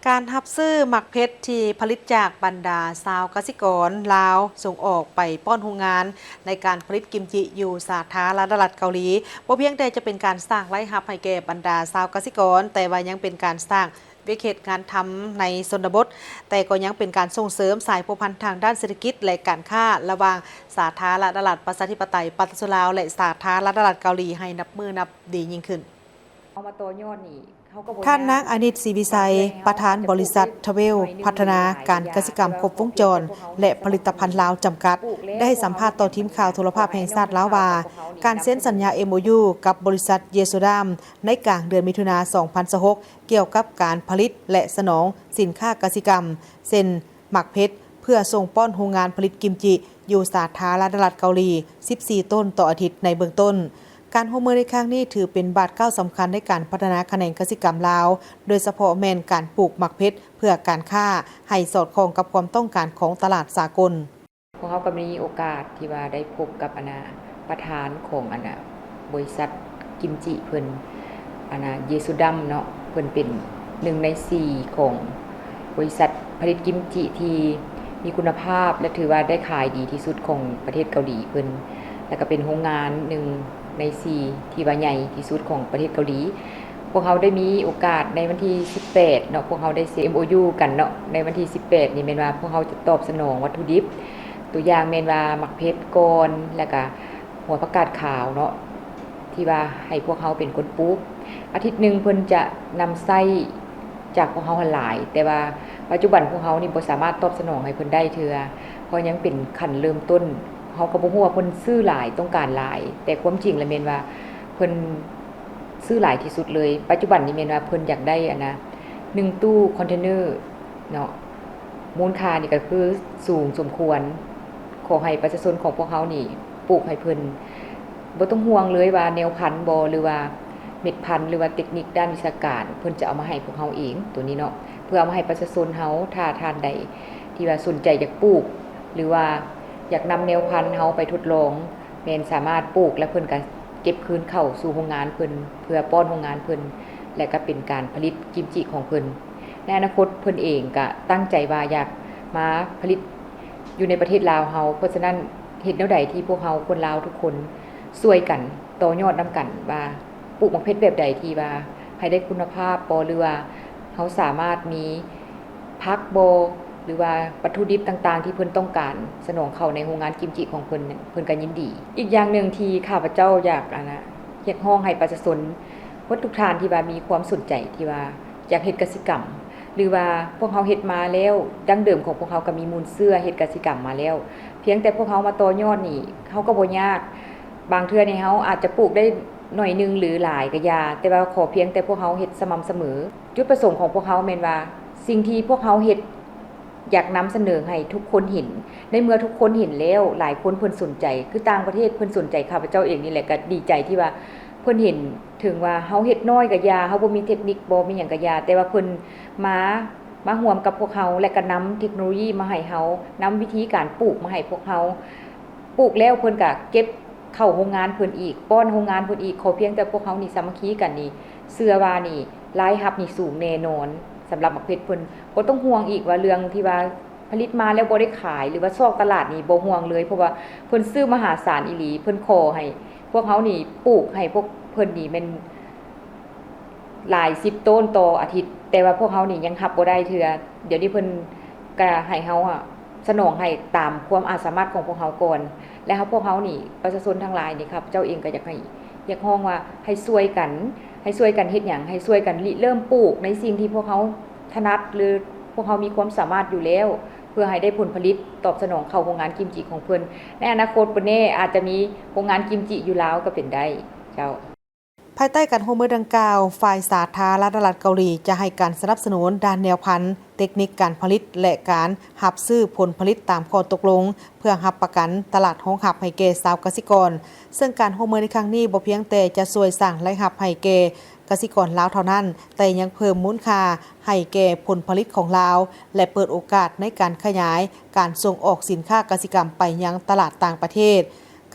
ການຮັບຊື້ໝາກເພັດທີ່ຜະລິດຈາກບັນດາຊາວກະສິກອນລາວສົ່ງອອກໄປປ້ອນໂຮງງານໃນການຜະລິດກິມຈິຢູ່ສາທາລະນະລັດເກົາຫຼີ ບໍ່ພຽງແຕ່ຈະເປັນການສ້າງລາຍຮັບໃຫ້ແກ່ບັນດາຊາວກະສິກອນ, ແຕ່ວ່າຍັງເປັນການສ້າງວຽກເຮັດງານທຳໃນຊົນນະບົດ, ແຕ່ກໍຍັງເປັນການສົ່ງເສີມສາຍພົວພັນທາງດ້ານເສດຖະກິດ ແລະ ການຄ້າລະຫວ່າງສາທາລະນະລັດປະຊາທິປະໄຕປະຊາຊົນລາວ ແລະ ສາທາລະນະລັດເກົາຫຼີໃຫ້ນັບມື້ນັບດີຍິ່ງຂຶ້ນ. ເອົາມາຕໍ່ຍອດນີ້ ເຮົາກໍບໍ່ ທ່ານນາງ ອານິດ ສີວິໄຊ ປະທານບໍລິສັດທະເວລພັດທະນາການກະສິກຳຄົບວົງຈອນ ແລະ ຜະລິດຕະພັນລາວ ຈຳກັດ ໄດ້ໃຫ້ສຳພາດຕໍ່ທີມຂ່າວໂທລະພາບແຫ່ງຊາດລາວວ່າ ການເຊັນສັນຍາ ເອັມໂອຢູ ກັບບໍລິສັດເຢໂຊດາມ ໃນກາງເດືອນມິຖຸນາ ສອງພັນຊາວຫົກ ກ່ຽວກັບການຜະລິດ ແລະ ສະໜອງສິນຄ້າກະສິກຳ ເຊັ່ນ ໝາກເພັດ ເພື່ອສົ່ງປ້ອນໂຮງງານຜະລິດກິມຈິ ຢູ່ສາທາລະນະລັດເກົາຫຼີ ສິບສີ່ໂຕນຕໍ່ອາທິດໃນເບື້ອງຕົ້ນ. ການຮ່ວມມືໃນຄັ້ງນີ້ຖືເປັນບາດກ້າວສຳຄັນໃນການພັດທະນາຂະແໜງກະສິກຳລາວ, ໂດຍສະເພາະແມ່ນການປູກໝາກເພັດເພື່ອການຄ້າ ໃຫ້ສອດຄ່ອງກັບຄວາມຕ້ອງການຂອງຕະຫຼາດສາກົນ. ພວກເຮົາກໍມີໂອກາດທີ່ວ່າໄດ້ພົບກັບ ອັນນ່າ ປະທານຂອງ ອັນນ່າ ບໍລິສັດກິມຈິເພິ່ນ ອັນນ່າ ເຢຊູດຳເນາະ, ເພິ່ນເປັນໜຶ່ງໃນສີ່ຂອງບໍລິສັດຜະລິດກິມຈິທີ່ມີຄຸນນະພາບ ແລະ ຖືວ່າໄດ້ຂາຍດີທີ່ສຸດຂອງປະເທດເກົາຫຼີເພິ່ນ ແລະ ກໍເປັນໂຮງງານໜຶ່ງໃນສີ່ທີ່ວ່າໃຫຍ່ທີ່ສຸດຂອງປະເທດເກົາຫຼີ. ພວກເຮົາໄດ້ມີໂອກາດໃນວັນທີສິບແປດເນາະ, ພວກເຮົາໄດ້ເຊັນ ເອັມໂອຢູ ກັນເນາະ, ໃນວັນທີສິບແປດນີ້ແມ່ນວ່າພວກເຮົາຈະຕອບສະໜອງວັດຖຸດິບ, ຕົວຢ່າງແມ່ນວ່າໝາກເພັດກ່ອນ ແລ້ວກະຫົວຜັກກາດຂາວເນາະ ທີ່ວ່າໃຫ້ພວກເຮົາເປັນຄົນປູກ. ອາທິດໜຶ່ງເພິ່ນຈະນຳໃຊ້ຈາກພວກເຮົາຫັ້ນຫຼາຍ, ແຕ່ວ່າປັດຈຸບັນພວກເຮົານີ້ບໍ່ສາມາດຕອບສະໜອງໃຫ້ເພິ່ນໄດ້ເທື່ອ, ເພາະຍັງເປັນຂັ້ນເລີ່ມຕົ້ນ. ເຮົາກໍບໍ່ຮູ້ວ່າເພິ່ນຊື້ຫຼາຍ, ຕ້ອງການຫຼາຍ, ແຕ່ຄວາມຈິງລະແມ່ນວ່າເພິ່ນ ຊື້ຫຼາຍທີ່ສຸດເລີຍ. ປັດຈຸບັນນີ້ແມ່ນວ່າເພິ່ນຢາກໄດ້ ອັນນ່າ ໜຶ່ງຕູ້ຄອນເທນເນີເນາະ, ມູນຄ່ານີ້ກໍຄືສູງສົມຄວນ. ຂໍໃຫ້ປະຊາຊົນຂອງພວກເຮົານີ້ປູກໃຫ້ເພິ່ນ, ບໍ່ຕ້ອງຫ່ວງເລີຍວ່າແນວພັນບໍ ຫຼືວ່າເມັດພັນ ຫຼືວ່າເຕັກນິກດ້ານວິຊາການ, ເພິ່ນຈະເອົາມາໃຫ້ພວກເຮົາເອງ ໂຕນີ້ເນາະ, ເພື່ອເອົາມາໃຫ້ປະຊາຊົນເຮົາ. ຖ້າທ່ານໃດທີ່ວ່າສົນໃຈຢາກປູກ ຫຼືວ່າຢາກນຳແນວພັນເຮົາໄປທົດລອງ, ແມ່ນສາມາດປູກ ແລະ ເພິ່ນກໍເກັບຄືນເຂົ້າສູ່ໂຮງງານເພິ່ນ ເພື່ອປ້ອນໂຮງງານເພິ່ນ ແລະ ກໍເປັນການຜະລິດກິມຈິຂອງເພິ່ນ. ໃນອະນາຄົດເພິ່ນເອງກໍຕັ້ງໃຈວ່າຢາກມາຜະລິດຢູ່ໃນປະເທດລາວເຮົາ. ເພາະສະນັ້ນ ເຮັດແນວໃດທີ່ພວກເຮົາຄົນລາວທຸກຄົນຊ່ວຍກັນຕໍ່ຍອດນຳກັນວ່າ ປູກໝາກເພັດແບບໃດທີ່ວ່າໃຫ້ໄດ້ຄຸນນະພາບບໍ ຫຼືວ່າເຮົາສາມາດມີ ຜັກບໍ ຫຼືວ່າວັດຖຸດິບຕ່າງໆທີ່ເພິ່ນຕ້ອງການສະໜອງເຂົ້າໃນໂຮງງານກິມຈິຂອງເພິ່ນ, ເພິ່ນກໍຍິນດີ. ອີກຢ່າງໜຶ່ງທີ່ຂ້າພະເຈົ້າຢາກ ອັນນ່າ ຮຽກຮ້ອງໃຫ້ປະຊາຊົນເບິດທຸກທ່ານທີ່ວ່າມີຄວາມສົນໃຈທີ່ວ່າຢາກເຮັດກະສິກຳ ຫຼືວ່າພວກເຮົາເຮັດມາແລ້ວ, ດັ້ງເດີມຂອງພວກເຮົາກໍມີມູນເຊື້ອເຮັດກະສິກຳມາແລ້ວ, ພຽງແຕ່ພວກເຮົາມາຕໍ່ຍອດນີ້ ເຮົາກໍບໍ່ຍາກ. ບາງເທື່ອນີ້ເຮົາອາດຈະປູກໄດ້ໜ້ອຍໜຶ່ງ ຫຼື ຫຼາຍກໍຢ່າ, ແຕ່ວ່າຂໍພຽງແຕ່ພວກເຮົາເຮັດສະໝ່ຳສະເໝີ. ຈຸດປະສົງຂອງພວກເຮົາແມ່ນວ່າ ສິ່ງທີ່ພວກເຮົາເຮັດ ຢາກນຳສະເໜີໃຫ້ທຸກຄົນເຫັນ. ໃນເມື່ອທຸກຄົນເຫັນແລ້ວ, ຫຼາຍຄົນເພິ່ນສົນໃຈ, ຄືຕ່າງປະເທດເພິ່ນສົນໃຈ. ຂ້າພະເຈົ້າເອງນີ້ແຫຼະກໍດີໃຈທີ່ວ່າເພິ່ນເຫັນ, ເຖິງວ່າເຮົາເຮັດນ້ອຍກໍຢ່າ, ເຮົາບໍ່ມີເທັກນິກ, ບໍ່ມີຫຍັງກໍຢ່າ, ແຕ່ວ່າເພິ່ນມາ, ມາຮ່ວມກັບພວກເຮົາ ແລະ ກໍນຳເທັກໂນໂລຢີມາໃຫ້ເຮົາ, ນຳວິທີການປູກມາໃຫ້ພວກເຮົາ. ປູກແລ້ວເພິ່ນກໍເກັບເຂົ້າໂຮງງານເພິ່ນອີກ, ປ້ອນໂຮງງານເພິ່ນອີກ. ຂໍພຽງແຕ່ພວກເຮົານີ້ສາມັກຄີກັນນີ້, ເຊື່ອວ່ານີ້ລາຍຮັບນີ້ສູງແນ່ນອນ. ສຳລັບໝາກເພັດເພິ່ນບໍ່ຕ້ອງຫ່ວງອີກວ່າເລື່ອງທີ່ວ່າຜະລິດມາແລ້ວບໍ່ໄດ້ຂາຍ ຫຼືວ່າຊອກຕະຫຼາດນີ້ບໍ່ຫ່ວງເລີຍ, ເພາະວ່າເພິ່ນຊື້ມະຫາສານອີ່ຫຼີ. ເພິ່ນຂໍໃຫ້ພວກເຮົານີ້ປູກໃຫ້ພວກເພິ່ນນີ້ແມ່ນ ຫຼາຍສິບໂຕນຕໍ່ອາທິດ, ແຕ່ວ່າພວກເຮົານີ້ຍັງຮັບບໍ່ໄດ້ເທື່ອ. ດຽວນີ້ເພິ່ນກະໃຫ້ເຮົາອະສະໜອງໃຫ້ຕາມຄວາມອາດສາມາດຂອງພວກເຮົາກ່ອນ ແລະ ເຮົາ ພວກເຮົານີ້ ປະຊາຊົນທັງຫຼາຍນີ້ ຂ້າພະເຈົ້າເອງກໍຢາກໃຫ້ຮຽກຮ້ອງວ່າໃຫ້ຊ່ວຍກັນ, ໃຫ້ຊ່ວຍກັນເຮັດຫຍັງ? ໃຫ້ຊ່ວຍກັນລິເລີ່ມປູກໃນສິ່ງທີ່ພວກເຮົາຖະໜັດ ຫຼື ພວກເຮົາມີຄວາມສາມາດຢູ່ແລ້ວ. ເພື່ອໃຫ້ໄດ້ຜົນຜະລິດຕອບສະໜອງເຂົ້າໂຮງງານກິມຈິຂອງເພິ່ນ. ໃນອະນາຄົດບໍ່ແນ່ອາດຈະມີໂຮງງານກິມຈິຢູ່ລາວກໍເປັນໄດ້ເຈົ້າ. ພາຍໃຕ້ການຮ່ວມມືດັ່ງກ່າວ, ຝ່າຍສາທາລະນະລັດເກົາຫຼີຈະໃຫ້ການສະໜັບສະໜູນດ້ານແນວພັນ, ເຕັກນິກການຜະລິດ ແລະ ການຮັບຊື້ຜົນຜະລິດຕາມຂໍ້ຕົກລົງ ເພື່ອຮັບປະກັນຕະຫຼາດຮອງຮັບໃຫ້ແກ່ຊາວກະສິກອນ. ເຊິ່ງການຮ່ວມມືໃນຄັ້ງນີ້ບໍ່ພຽງແຕ່ຈະຊ່ວຍສ້າງລາຍຮັບໃຫ້ແກ່ກະສິກອນລາວເທົ່ານັ້ນ, ແຕ່ຍັງເພີ່ມມູນຄ່າໃຫ້ແກ່ຜົນຜະລິດຂອງລາວ ແລະ ເປີດໂອກາດໃນການຂະຫຍາຍການສົ່ງອອກສິນຄ້າກະສິກຳໄປຍັງຕະຫຼາດຕ່າງປະເທດ.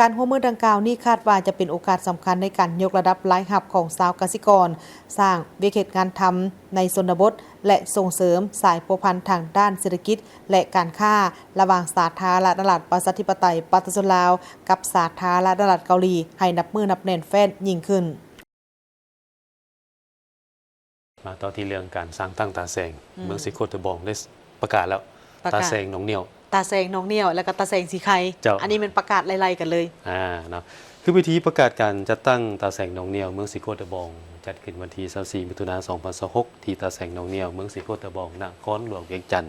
ການຮ່ວມມືດັ່ງກ່າວນີ້ຄາດວ່າຈະເປັນໂອກາດສຳຄັນໃນການຍົກລະດັບລາຍຮັບຂອງຊາວກະສິກອນ, ສ້າງວຽກເຮັດງານທຳໃນຊົນນະບົດ ແລະ ສົ່ງເສີມສາຍພົວພັນທາງດ້ານເສດຖະກິດ ແລະ ການຄ້າ ລະຫວ່າງສາທາລະນະລັດປະຊາທິປະໄຕປະຊາຊົນລາວ ກັບສາທາລະນະລັດເກົາຫຼີ ໃຫ້ນັບມື້ນັບແໜ້ນແຟ້ນຍິ່ງຂຶ້ນ. ມາຕໍ່ທີ່ເລື່ອງການສ້າງຕັ້ງຕາແສງ ອືມ ເມືອງສີໂຄດຕະບອງໄດ້ປະກາດແລ້ວ. ປະກາດ ຕາແສງໜອງໜ້ຽວ ຕາແສງໜອງໜ້ຽວ ແລ້ວກໍຕາແສງສີໄຄ. ເຈົ້າ ອັນນີ້ແມ່ນປະກາດໄລ່ໆກັນເລີຍ. ອ່າ ເນາະ ຄືພິທີປະກາດການຈັດຕັ້ງຕາແສງໜອງໜ້ຽວເມືອງສີໂຄດຕະບອງ ຈັດຂຶ້ນວັນທີຊາວສີ່ ມິຖຸນາ ສອງພັນຊາວຫົກ ທີ່ຕາແສງໜອງໜ້ຽວ ເມືອງສີໂຄດຕະບອງ ນະຄອນຫຼວງວຽງຈັນ.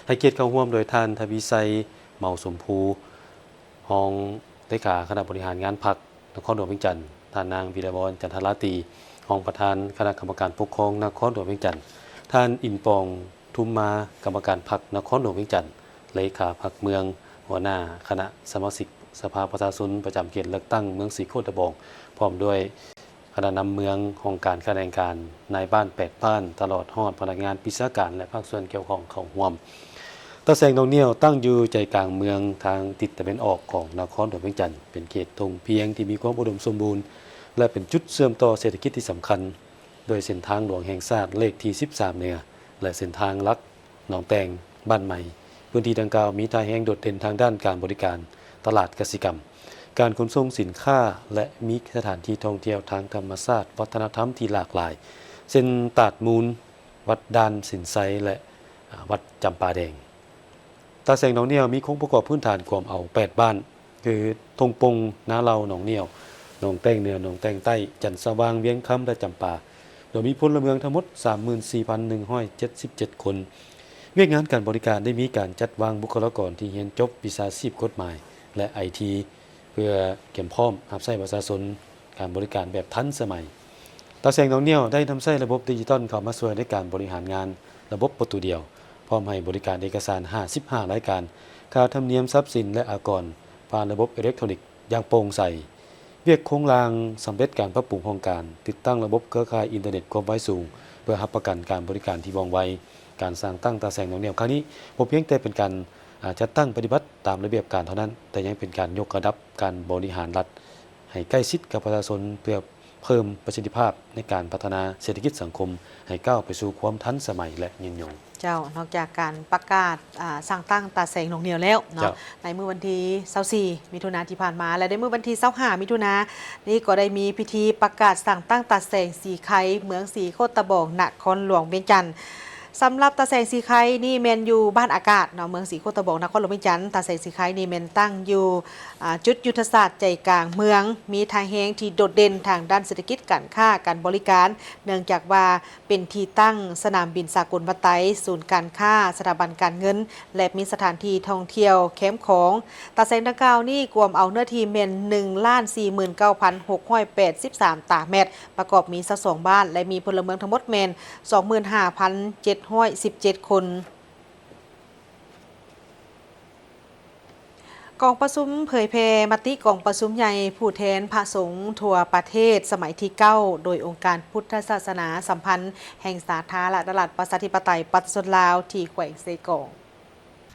ໃຫ້ກຽດເຂົ້າຮ່ວມໂດຍທ່ານ ທະວີໄຊ ເມົາສົມພູ ຮອງເລຂາຄະນະບໍລິຫານງານພັກ ນະຄອນຫຼວງວຽງຈັນ, ທ່ານນາງ ວິລະວອນ ຈັນທະລາຕີ ຮອງປະທານຄະນະກຳມະການປົກຄອງນະຄອນຫຼວງວຽງຈັນ, ທ່ານ ອິນປອງ ທຸມມາ ກຳມະການພັກນະຄອນຫຼວງວຽງຈັນ, ເລຂາພັກເມືອງ, ຫົວໜ້າຄະນະສະມາຊິກສະພາປະຊາຊົນປະຈຳເຂດເລືອກຕັ້ງເມືອງສີໂຄດຕະບອງ ພ້ອມດ້ວຍຄະນະນຳເມືອງ, ຫ້ອງການຂະແໜງການ, ນາຍບ້ານແປດບ້ານ, ຕະຫຼອດຮອດພະນັກງານ, ວິຊາການ ແລະ ພາກສ່ວນກ່ຽວຂ້ອງເຂົ້າຮ່ວມ. ຕາແສງໜອງໜ້ຽວຕັ້ງຢູ່ໃຈກາງເມືອງທາງທິດຕາເວັນອອກຂອງນະຄອນຫຼວງວຽງຈັນ, ເປັນເຂດທົ່ງພຽງທີ່ມີຄວາມອຸດົມສົມບູນ ແລະ ເປັນຈຸດເຊື່ອມຕໍ່ເສດຖະກິດທີ່ສຳຄັນ, ດ້ວຍເສັ້ນທາງຫຼວງແຫ່ງຊາດເລກທີສິບສາມເໜືອ ແລະ ເສັ້ນທາງຫຼັກໜອງແຕ່ງ, ບ້ານໃໝ່. ພື້ນທີ່ດັ່ງກ່າວມີທ່າແຮງໂດດເດັ່ນທາງດ້ານການບໍລິການ, ຕະຫຼາດກະສິກຳ, ການຂົນສົ່ງສິນຄ້າ ແລະ ມີສະຖານທີ່ທ່ອງທ່ຽວທາງທຳມະຊາດ, ວັດທະນະທຳທີ່ຫຼາກຫຼາຍ, ເຊັ່ນ ຕາດມູນ, ວັດດ່ານສິນໄຊ ແລະ ອາ ວັດຈຳປາແດງ. ຕາແສງໜອງໜ້ຽວມີໂຄງປະກອບພື້ນຖານກວມເອົາແປດບ້ານ ຄື ທົ່ງປົງ, ນາເລົາ, ໜອງໜ້ຽວ, ໜອງແຕ່ງເໜືອ, ໜອງແຕ່ງໃຕ້, ຈັນສະຫວ່າງ, ວຽງຄຳ ແລະ ຈຳປາ, ໂດຍມີພົນລະເມືອງທັງໝົດ ສາມໝື່ນສີ່ພັນໜຶ່ງຮ້ອຍເຈັດສິບເຈັດຄົນ. ວຽກງານການບໍລິການໄດ້ມີການຈັດວາງບຸກຄະລາກອນທີ່ຮຽນຈົບວິຊາຊີບ, ກົດໝາຍ ແລະ ໄອທີ ເພື່ອກຽມພ້ອມຮັບໃຊ້ປະຊາຊົນ ການບໍລິການແບບທັນສະໄໝ. ຕາແສງໜອງໜ້ຽວໄດ້ນຳໃຊ້ລະບົບດິຈິຕອນເຂົ້າມາຊ່ວຍໃນການບໍລິຫານງານລະບົບປະຕູດຽວ, ພ້ອມໃຫ້ບໍລິການເອກະສານຫ້າສິບຫ້າລາຍການ, ຄ່າທຳນຽມຊັບສິນ ແລະ ອາກອນ ຜ່ານລະບົບເອເລັກໂທຣນິກຢ່າງໂປ່ງໃສ. ວຽກໂຄງລ່າງສຳເລັດການປັບປຸງຫ້ອງການ, ຕິດຕັ້ງລະບົບເຄືອຂ່າຍອິນເຕີເນັດຄວາມໄວສູງ ເພື່ອຮັບປະກັນການບໍລິການທີ່ວ່ອງໄວ. ການສ້າງຕັ້ງຕາແສງໜອງໜ້ຽວຄັ້ງນີ້ ບໍ່ພຽງແຕ່ເປັນການ ອາ ຈັດຕັ້ງປະຕິບັດຕາມລະບຽບການເທົ່ານັ້ນ, ແຕ່ຍັງເປັນການຍົກລະດັບການບໍລິຫານລັດ ໃຫ້ໃກ້ຊິດກັບປະຊາຊົນ ເພື່ອເພີ່ມປະສິດທິພາບໃນການພັດທະນາເສດຖະກິດສັງຄົມ ໃຫ້ກ້າວໄປສູ່ຄວາມທັນສະໄໝ ແລະ ຍືນຍົງ. ເຈົ້າ, ນອກຈາກການປະກາດ ອາ ສ້າງຕັ້ງຕາແສງໜອງໜ້ຽວແລ້ວເນາະ, ເຈົ້າ, ໃນມື້ວັນທີຊາວສີ່ ມິຖຸນາທີ່ຜ່ານມາ ແລະ ໃນມື້ວັນທີຊາວຫ້າ ມິຖຸນານີ້ ກໍໄດ້ມີພິທີປະກາດສ້າງຕັ້ງຕາແສງສີໄຄ ເມືອງສີໂຄດຕະບອງ ນະຄອນຫຼວງວຽງຈັນ. ສຳລັບຕາແສງສີໄຄນີ້ແມ່ນຢູ່ບ້ານອາກາດເນາະ, ເມືອງສີໂຄດຕະບອງ ນະຄອນຫຼວງວຽງຈັນ. ຕາແສງສີໄຄນີ້ແມ່ນຕັ້ງຢູ່ ອາ ຈຸດຍຸດທະສາດໃຈກາງເມືອງ, ມີທ່າແຮງທີ່ໂດດເດັ່ນທາງດ້ານເສດຖະກິດ, ການຄ້າ, ການບໍລິການ, ເນື່ອງຈາກວ່າເປັນທີ່ຕັ້ງສະໜາມບິນສາກົນວັດໄຕ, ສູນການຄ້າ, ສະຖາບັນການເງິນ ແລະ ມີສະຖານທີ່ທ່ອງທ່ຽວແຄມຂອງ. ຕາແສງດັ່ງກ່າວນີ້ກວມເອົາເນື້ອທີ່ແມ່ນ ໜຶ່ງລ້ານສີ່ໝື່ນເກົ້າພັນຫົກຮ້ອຍແປດສິບສາມຕາແມັດ, ປະກອບມີຊາວສອງບ້ານ ແລະ ມີພົນລະເມືອງທັງໝົດແມ່ນ ສອງໝື່ນຫ້າພັນເຈັດຮ້ອຍສິບເຈັດຄົນ. ກອງປະຊຸມເຜີຍແຜ່ມະຕິກອງປະຊຸມໃຫຍ່ຜູ້ແທນພະສົງທົ່ວປະເທດສະໄໝທີເກົ້າ ໂດຍອົງການພຸດທະສາສະໜາສຳພັນແຫ່ງສາທາລະນະລັດປະຊາທິປະໄຕປະຊາຊົນລາວ ທີ່ແຂວງເຊກອງ.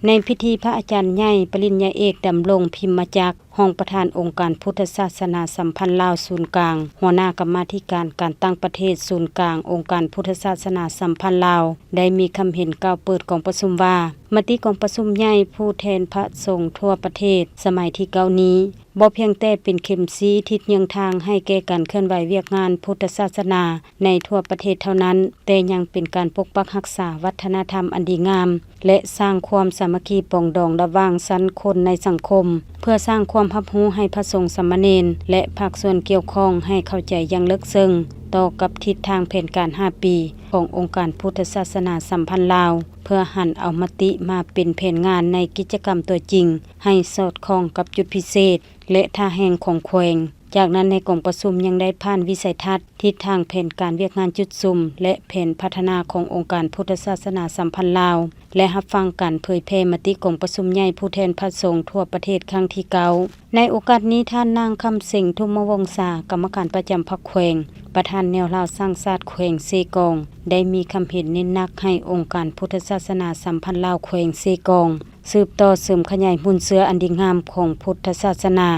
ໃນພິທີ ພະອາຈານໃຫຍ່ ປະລິນຍາເອກ ດຳລົງ ພິມມະຈັກ ຮອງປະທານອົງການພຸດທະສາສະໜາສຳພັນລາວສູນກາງ, ຫົວໜ້າກຳມາທິການການຕ່າງປະເທດສູນກາງອົງການພຸດທະສາສະໜາສຳພັນລາວ ໄດ້ມີຄຳເຫັນກ່າວເປີດກອງປະຊຸມວ່າ, ມະຕິກອງປະຊຸມໃຫຍ່ຜູ້ແທນພະສົງທົ່ວປະເທດສະໄໝທີເກົ້ານີ້ ບໍ່ພຽງແຕ່ເປັນເຂັມຊີ້ທິດເຍືອງທາງໃຫ້ແກ່ການເຄື່ອນໄຫວວຽກງານພຸດທະສາສະໜາໃນທົ່ວປະເທດເທົ່ານັ້ນ, ແຕ່ຍັງເປັນການປົກປັກຮັກສາວັດທະນະທຳອັນດີງາມ ແລະ ສ້າງຄວາມສາມັກຄີປອງດອງລະຫວ່າງຊັ້ນຄົນໃນສັງຄົມ, ເພື່ອສ້າງຄວາມຮັບຮູ້ໃຫ້ພະສົງສາມະເນນ ແລະ ພາກສ່ວນກ່ຽວຂ້ອງໃຫ້ເຂົ້າໃຈຢ່າງເລິກເຊິ່ງ, ຕໍ່ກັບທິດທາງແຜນການຫ້າປີຂອງອົງການພຸດທະສາສະໜາສຳພັນລາວ ເພື່ອຫັນເອົາມະຕິມາເປັນແຜນງານໃນກິດຈະກຳຕົວຈິງ ໃຫ້ສອດຄ່ອງກັບຈຸດພິເສດ ແລະ ທ່າແຮງຂອງແຂວງ. ຈາກນັ້ນໃນກອງປະຊຸມຍັງໄດ້ຜ່ານວິໄສທັດ, ທິດທາງແຜນການວຽກງານຈຸດສຸມ ແລະ ແຜນພັດທະນາຂອງອົງການພຸດທະສາສະໜາສຳພັນລາວ ແລະ ຮັບຟັງການເຜີຍແຜ່ມະຕິກອງປະຊຸມໃຫຍ່ຜູ້ແທນພະສົງທົ່ວປະເທດຄັ້ງທີເກົ້າ. ໃນໂອກາດນີ້, ທ່ານນາງ ຄຳເສັງ ທຸມມະວົງສາ, ກຳມະການປະຈຳພັກແຂວງ, ປະທານແນວລາວສ້າງຊາດແຂວງເຊກອງ ໄດ້ມີຄຳເຫັນເນັ້ນໜັກໃຫ້ອົງການພຸດທະສາສະໜາສຳພັນລາວແຂວງເຊກອງ ສືບຕໍ່ເສີມຂະຫຍາຍມູນເຊື້ອອັນດີງາມຂອງພຸດທະສາສະໜາ,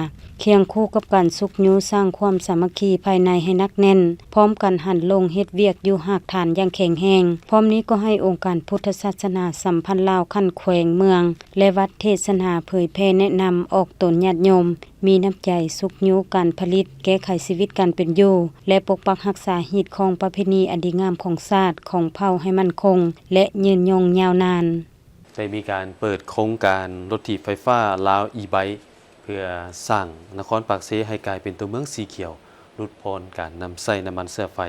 ຄຽງຄູ່ກັບການຊຸກຍູ້ສ້າງຄວາມສາມັກຄີພາຍໃນໃຫ້ໜັກແໜ້ນ, ພ້ອມກັນຫັນລົງເຮັດວຽກຢູ່ຮາກຖານຢ່າງແຂງແຮງ. ພ້ອມນີ້ກໍໃຫ້ອົງການພຸດທະສາສະໜາສຳພັນລາວຂັ້ນແຂວງ, ເມືອງ ແລະ ວັດເທດສະໜາເຜີຍແຜ່ແນະນຳອອກຕົນຍາດໂຍມ, ມີນ້ຳໃຈຊຸກຍູ້ການຜະລິດ, ແກ້ໄຂຊີວິດການເປັນຢູ່ ແລະ ປົກປັກຮັກສາຮີດຄອງປະເພນີອັນດີງາມຂອງຊາດ, ຂອງເຜົ່າໃຫ້ໝັ້ນຄົງ ແລະ ຍືນຍົງຍາວນານ. ໄດ້ມີການເປີດໂຄງການລົດຖີບໄຟຟ້າລາວ e-bike ເພື່ອສ້າງນະຄອນປາກເຊໃຫ້ກາຍເປັນຕົວເມືອງສີຂຽວ, ຫຼຸດຜ່ອນການນຳໃຊ້ນ້ຳມັນເຊື້ອໄຟ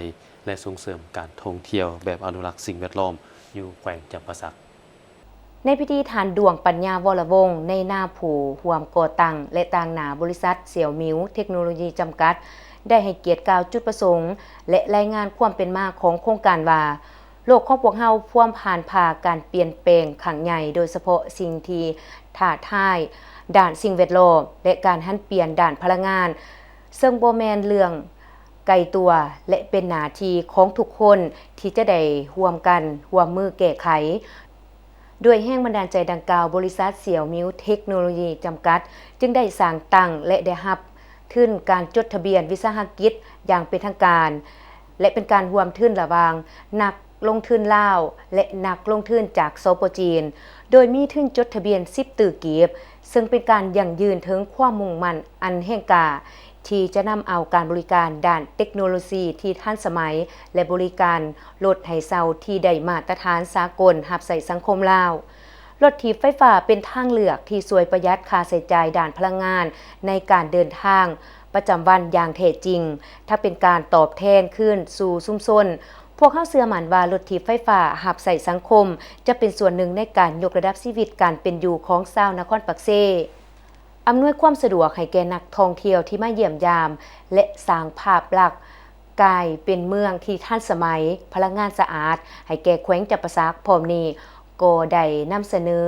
ແລະ ສົ່ງເສີມການທ່ອງທ່ຽວແບບອະນຸລັກສິ່ງແວດລ້ອມຢູ່ແຂວງຈຳປາສັກ. ໃນພິທີ ທ່ານ ດວງປັນຍາ ວໍລະວົງ ໃນນາມຜູ້ຮ່ວມກໍ່ຕັ້ງ ແລະ ຕາງໜ້າບໍລິສັດ ສຽວມິວ ເທັກໂນໂລຢີ ຈຳກັດ ໄດ້ໃຫ້ກຽດກ່າວຈຸດປະສົງ ແລະ ລາຍງານຄວາມເປັນມາຂອງໂຄງການວ່າ ໂລກຂອງພວກເຮົາພວມຜ່ານຜ່າການປ່ຽນແປງຄັ້ງໃຫຍ່, ໂດຍສະເພາະສິ່ງທີ່ທ້າທາຍດ້ານສິ່ງແວດລ້ອມ ແລະ ການຫັນປ່ຽນດ້ານພະລັງງານ ເຊິ່ງບໍ່ແມ່ນເລື່ອງໄກຕົວ ແລະ ເປັນໜ້າທີ່ຂອງທຸກຄົນທີ່ຈະໄດ້ຮ່ວມກັນຮ່ວມມືແກ້ໄຂ. ດ້ວຍແຮງບັນດານໃຈດັ່ງກ່າວ, ບໍລິສັດ ສຽວມິວ ເທັກໂນໂລຢີ ຈຳກັດ ຈຶ່ງໄດ້ສ້າງຕັ້ງ ແລະ ໄດ້ຮັບທຶນການຈົດທະບຽນວິສາຫະກິດຢ່າງເປັນທາງການ ແລະ ເປັນການຮ່ວມທຶນລະຫວ່າງນັກລົງທຶນລາວ ແລະ ນັກລົງທຶນຈາກ ສປ ຈີນ, ໂດຍມີທຶນຈົດທະບຽນ ສິບຕື້ກີບ, ເຊິ່ງເປັນການຢັ້ງຢືນເຖິງຄວາມມຸ່ງໝັ້ນອັນແຮງກ້າ ທີ່ຈະນຳເອົາການບໍລິການດ້ານເຕັກໂນໂລຊີທີ່ທັນສະໄໝ ແລະ ບໍລິການລົດໃຫ້ເຊົ່າທີ່ໄດ້ມາດຕະຖານສາກົນຮັບໃຊ້ສັງຄົມລາວ. ລົດຖີບໄຟຟ້າເປັນທາງເລືອກທີ່ຊ່ວຍປະຢັດຄ່າໃຊ້ຈ່າຍດ້ານພະລັງງານໃນການເດີນທາງປະຈຳວັນຢ່າງແທ້ຈິງ, ທັງເປັນການຕອບແທນຄືນສູ່ຊຸມຊົນ. ພວກເຮົາເຊື່ອໝັ້ນວ່າລົດຖີບໄຟຟ້າຮັບໃຊ້ສັງຄົມຈະເປັນສ່ວນໜຶ່ງໃນການຍົກລະດັບຊີວິດການເປັນຢູ່ຂອງຊາວນະຄອນປາກເຊ. ອຳນວຍຄວາມສະດວກໃຫ້ແກ່ນັກທ່ອງທ່ຽວທີ່ມາຢ້ຽມຢາມ ແລະ ສ້າງພາບລັກກາຍເປັນເມືອງທີ່ທັນສະໄໝ, ພະລັງງານສະອາດໃຫ້ແກ່ແຂວງຈຳປາສັກ. ພ້ອມນີ້ກໍໄດ້ນຳສະເໜີ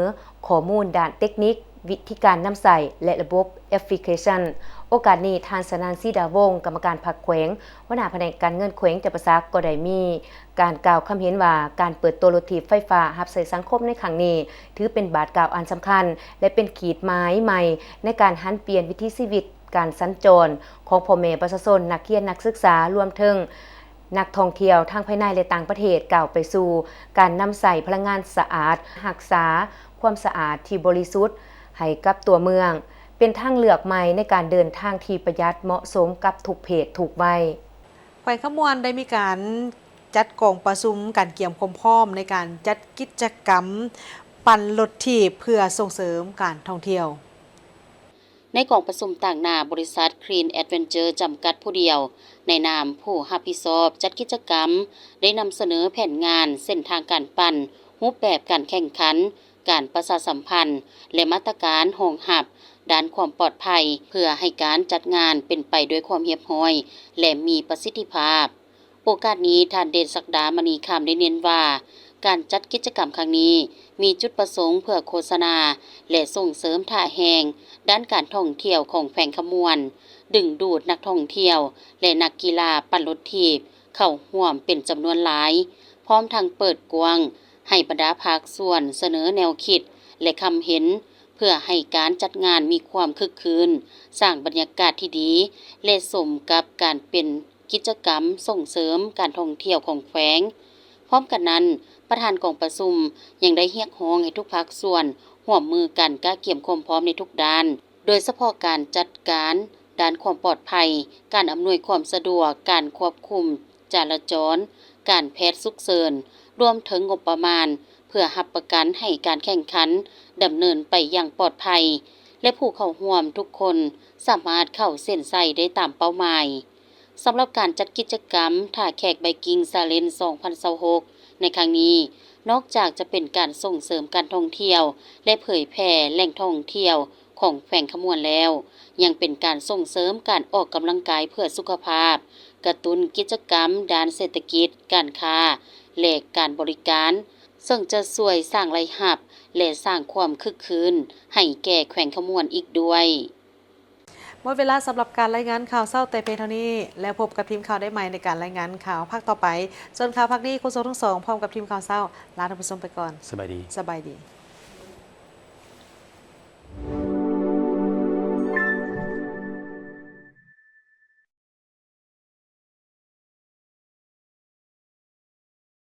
ຂໍ້ມູນດ້ານເຕັກນິກ, ວິທີການນຳໃຊ້ ແລະ ລະບົບແອັບພລິເຄຊັນ. ໂອກາດນີ້, ທ່ານ ສະໜັນ ສີດາວົງ ກຳມະການພັກແຂວງ, ຫົວໜ້າພະແນກການເງິນແຂວງຈຳປາສັກ ກໍໄດ້ມີ ການກ່າວຄຳເຫັນວ່າ ການເປີດໂຕລົດຖີບໄຟຟ້າຮັບໃຊ້ສັງຄົມໃນຄັ້ງນີ້ ຖືເປັນບາດກ້າວອັນສຳຄັນ ແລະ ເປັນຂີດໝາຍໃໝ່ໃນການຫັນປ່ຽນວິຖີຊີວິດການສັນຈອນຂອງພໍ່ແມ່ປະຊາຊົນ, ນັກຮຽນ, ນັກສຶກສາ, ລວມເຖິງນັກທ່ອງທ່ຽວທັງພາຍໃນ ແລະ ຕ່າງປະເທດ ກ້າວໄປສູ່ການນຳໃຊ້ພະລັງງານສະອາດ, ຮັກສາຄວາມສະອາດທີ່ບໍລິສຸດໃຫ້ກັບຕົວເມືອງ, ເປັນທາງເລືອກໃໝ່ໃນການເດີນທາງທີ່ປະຢັດ, ເໝາະສົມກັບທຸກເພດ, ທຸກໄວ. ແຂວງຄຳມ່ວນໄດ້ມີການຈັດກອງປະຊຸມການກຽມຄວາມພ້ອມໃນການຈັດກິດຈະກຳປັ່ນລົດຖີບເພື່ອສົ່ງເສີມການທ່ອງທ່ຽວ. ໃນກອງປະຊຸມຕາງໜ້າບໍລິສັດ Green Adventure ຈຳກັດຜູ້ດຽວ ໃນນາມຜູ້ຮັບຜິດຊອບຈັດກິດຈະກຳ ໄດ້ນຳສະເໜີແຜນງານ, ເສັ້ນທາງການປັ່ນ, ຮູບແບບການແຂ່ງຂັນ, ການປະຊາສຳພັນ ແລະ ມາດຕະການຮອງຮັບດ້ານຄວາມປອດໄພ ເພື່ອໃຫ້ການຈັດງານເປັນໄປດ້ວຍຄວາມຮຽບຮ້ອຍ ແລະ ມີປະສິດທິພາບ. ໂອກາດນີ້, ທ່ານ ເດດສັກດາ ມະນີຄຳ ໄດ້ເນັ້ນວ່າ ການຈັດກິດຈະກຳຄັ້ງນີ້ ມີຈຸດປະສົງເພື່ອໂຄສະນາ ແລະ ສົ່ງເສີມທ່າແຮງດ້ານການທ່ອງທ່ຽວຂອງແຂວງຄຳມ່ວນ, ດຶງດູດນັກທ່ອງທ່ຽວ ແລະ ນັກກິລາປັ່ນລົດຖີບເຂົ້າຮ່ວມເປັນຈຳນວນຫຼາຍ, ພ້ອມທັງເປີດກວ້າງໃຫ້ບັນດາພາກສ່ວນສະເໜີແນວຄິດ ແລະ ຄຳເຫັນ ເພື່ອໃຫ້ການຈັດງານມີຄວາມຄຶກຄື້ນ, ສ້າງບັນຍາກາດທີ່ດີ ແລະ ສົມກັບການເປັນ ກິດຈະກຳສົ່ງເສີມການທ່ອງທ່ຽວຂອງແຂວງ. ພ້ອມກັນນັ້ນ, ປະທານກອງປະຊຸມຍັງໄດ້ຮຽກຮ້ອງໃຫ້ທຸກພາກສ່ວນຮ່ວມມືກັນກະກຽມຄວາມພ້ອມໃນທຸກດ້ານ, ໂດຍສະເພາະການຈັດການດ້ານຄວາມປອດໄພ, ການອຳນວຍຄວາມສະດວກ, ການຄວບຄຸມຈະລາຈອນ, ການແພດສຸກເສີນ, ລວມເຖິງງົບປະມານ ເພື່ອຮັບປະກັນໃຫ້ການແຂ່ງຂັນດຳເນີນໄປຢ່າງປອດໄພ ແລະ ຜູ້ເຂົ້າຮ່ວມທຸກຄົນສາມາດເຂົ້າເສັ້ນໄຊໄດ້ຕາມເປົ້າໝາຍ. ສຳລັບການຈັດກິດຈະກຳທ່າແຂກໄບກິງຊາເລັນສອງພັນຊາວຫົກໃນຄັ້ງນີ້ ນອກຈາກຈະເປັນການສົ່ງເສີມການທ່ອງທ່ຽວ ແລະ ເຜີຍແຜ່ແຫຼ່ງທ່ອງທ່ຽວຂອງແຂວງຄຳມ່ວນແລ້ວ, ຍັງເປັນການສົ່ງເສີມການອອກກຳລັງກາຍເພື່ອສຸຂະພາບ, ກະຕຸ້ນກິດຈະກຳດ້ານເສດຖະກິດ, ການຄ້າ ແລະ ການບໍລິການ, ເຊິ່ງຈະຊ່ວຍສ້າງລາຍຮັບ ແລະ ສ້າງຄວາມຄຶກຄື້ນໃຫ້ແກ່ແຂວງຄຳມ່ວນອີກດ້ວຍ. ໝົດເວລາສຳລັບການລາຍງານຂ່າວເຊົ້າແຕ່ພຽງເທົ່ານີ້ ແລ້ວພົບກັບທີມຂ່າວໄດ້ໃໝ່ໃນການລາຍງານຂ່າວພາກຕໍ່ໄປ. ສ່ວນຂ່າວພາກນີ້ ໂຄສົກທັງສອງ ພ້ອມກັບທີມຂ່າວເຊົ້າ ລາທ່ານຜູ້ຊົມໄປກ່ອນ. ສະບາຍດີ. ສະບາຍດີ.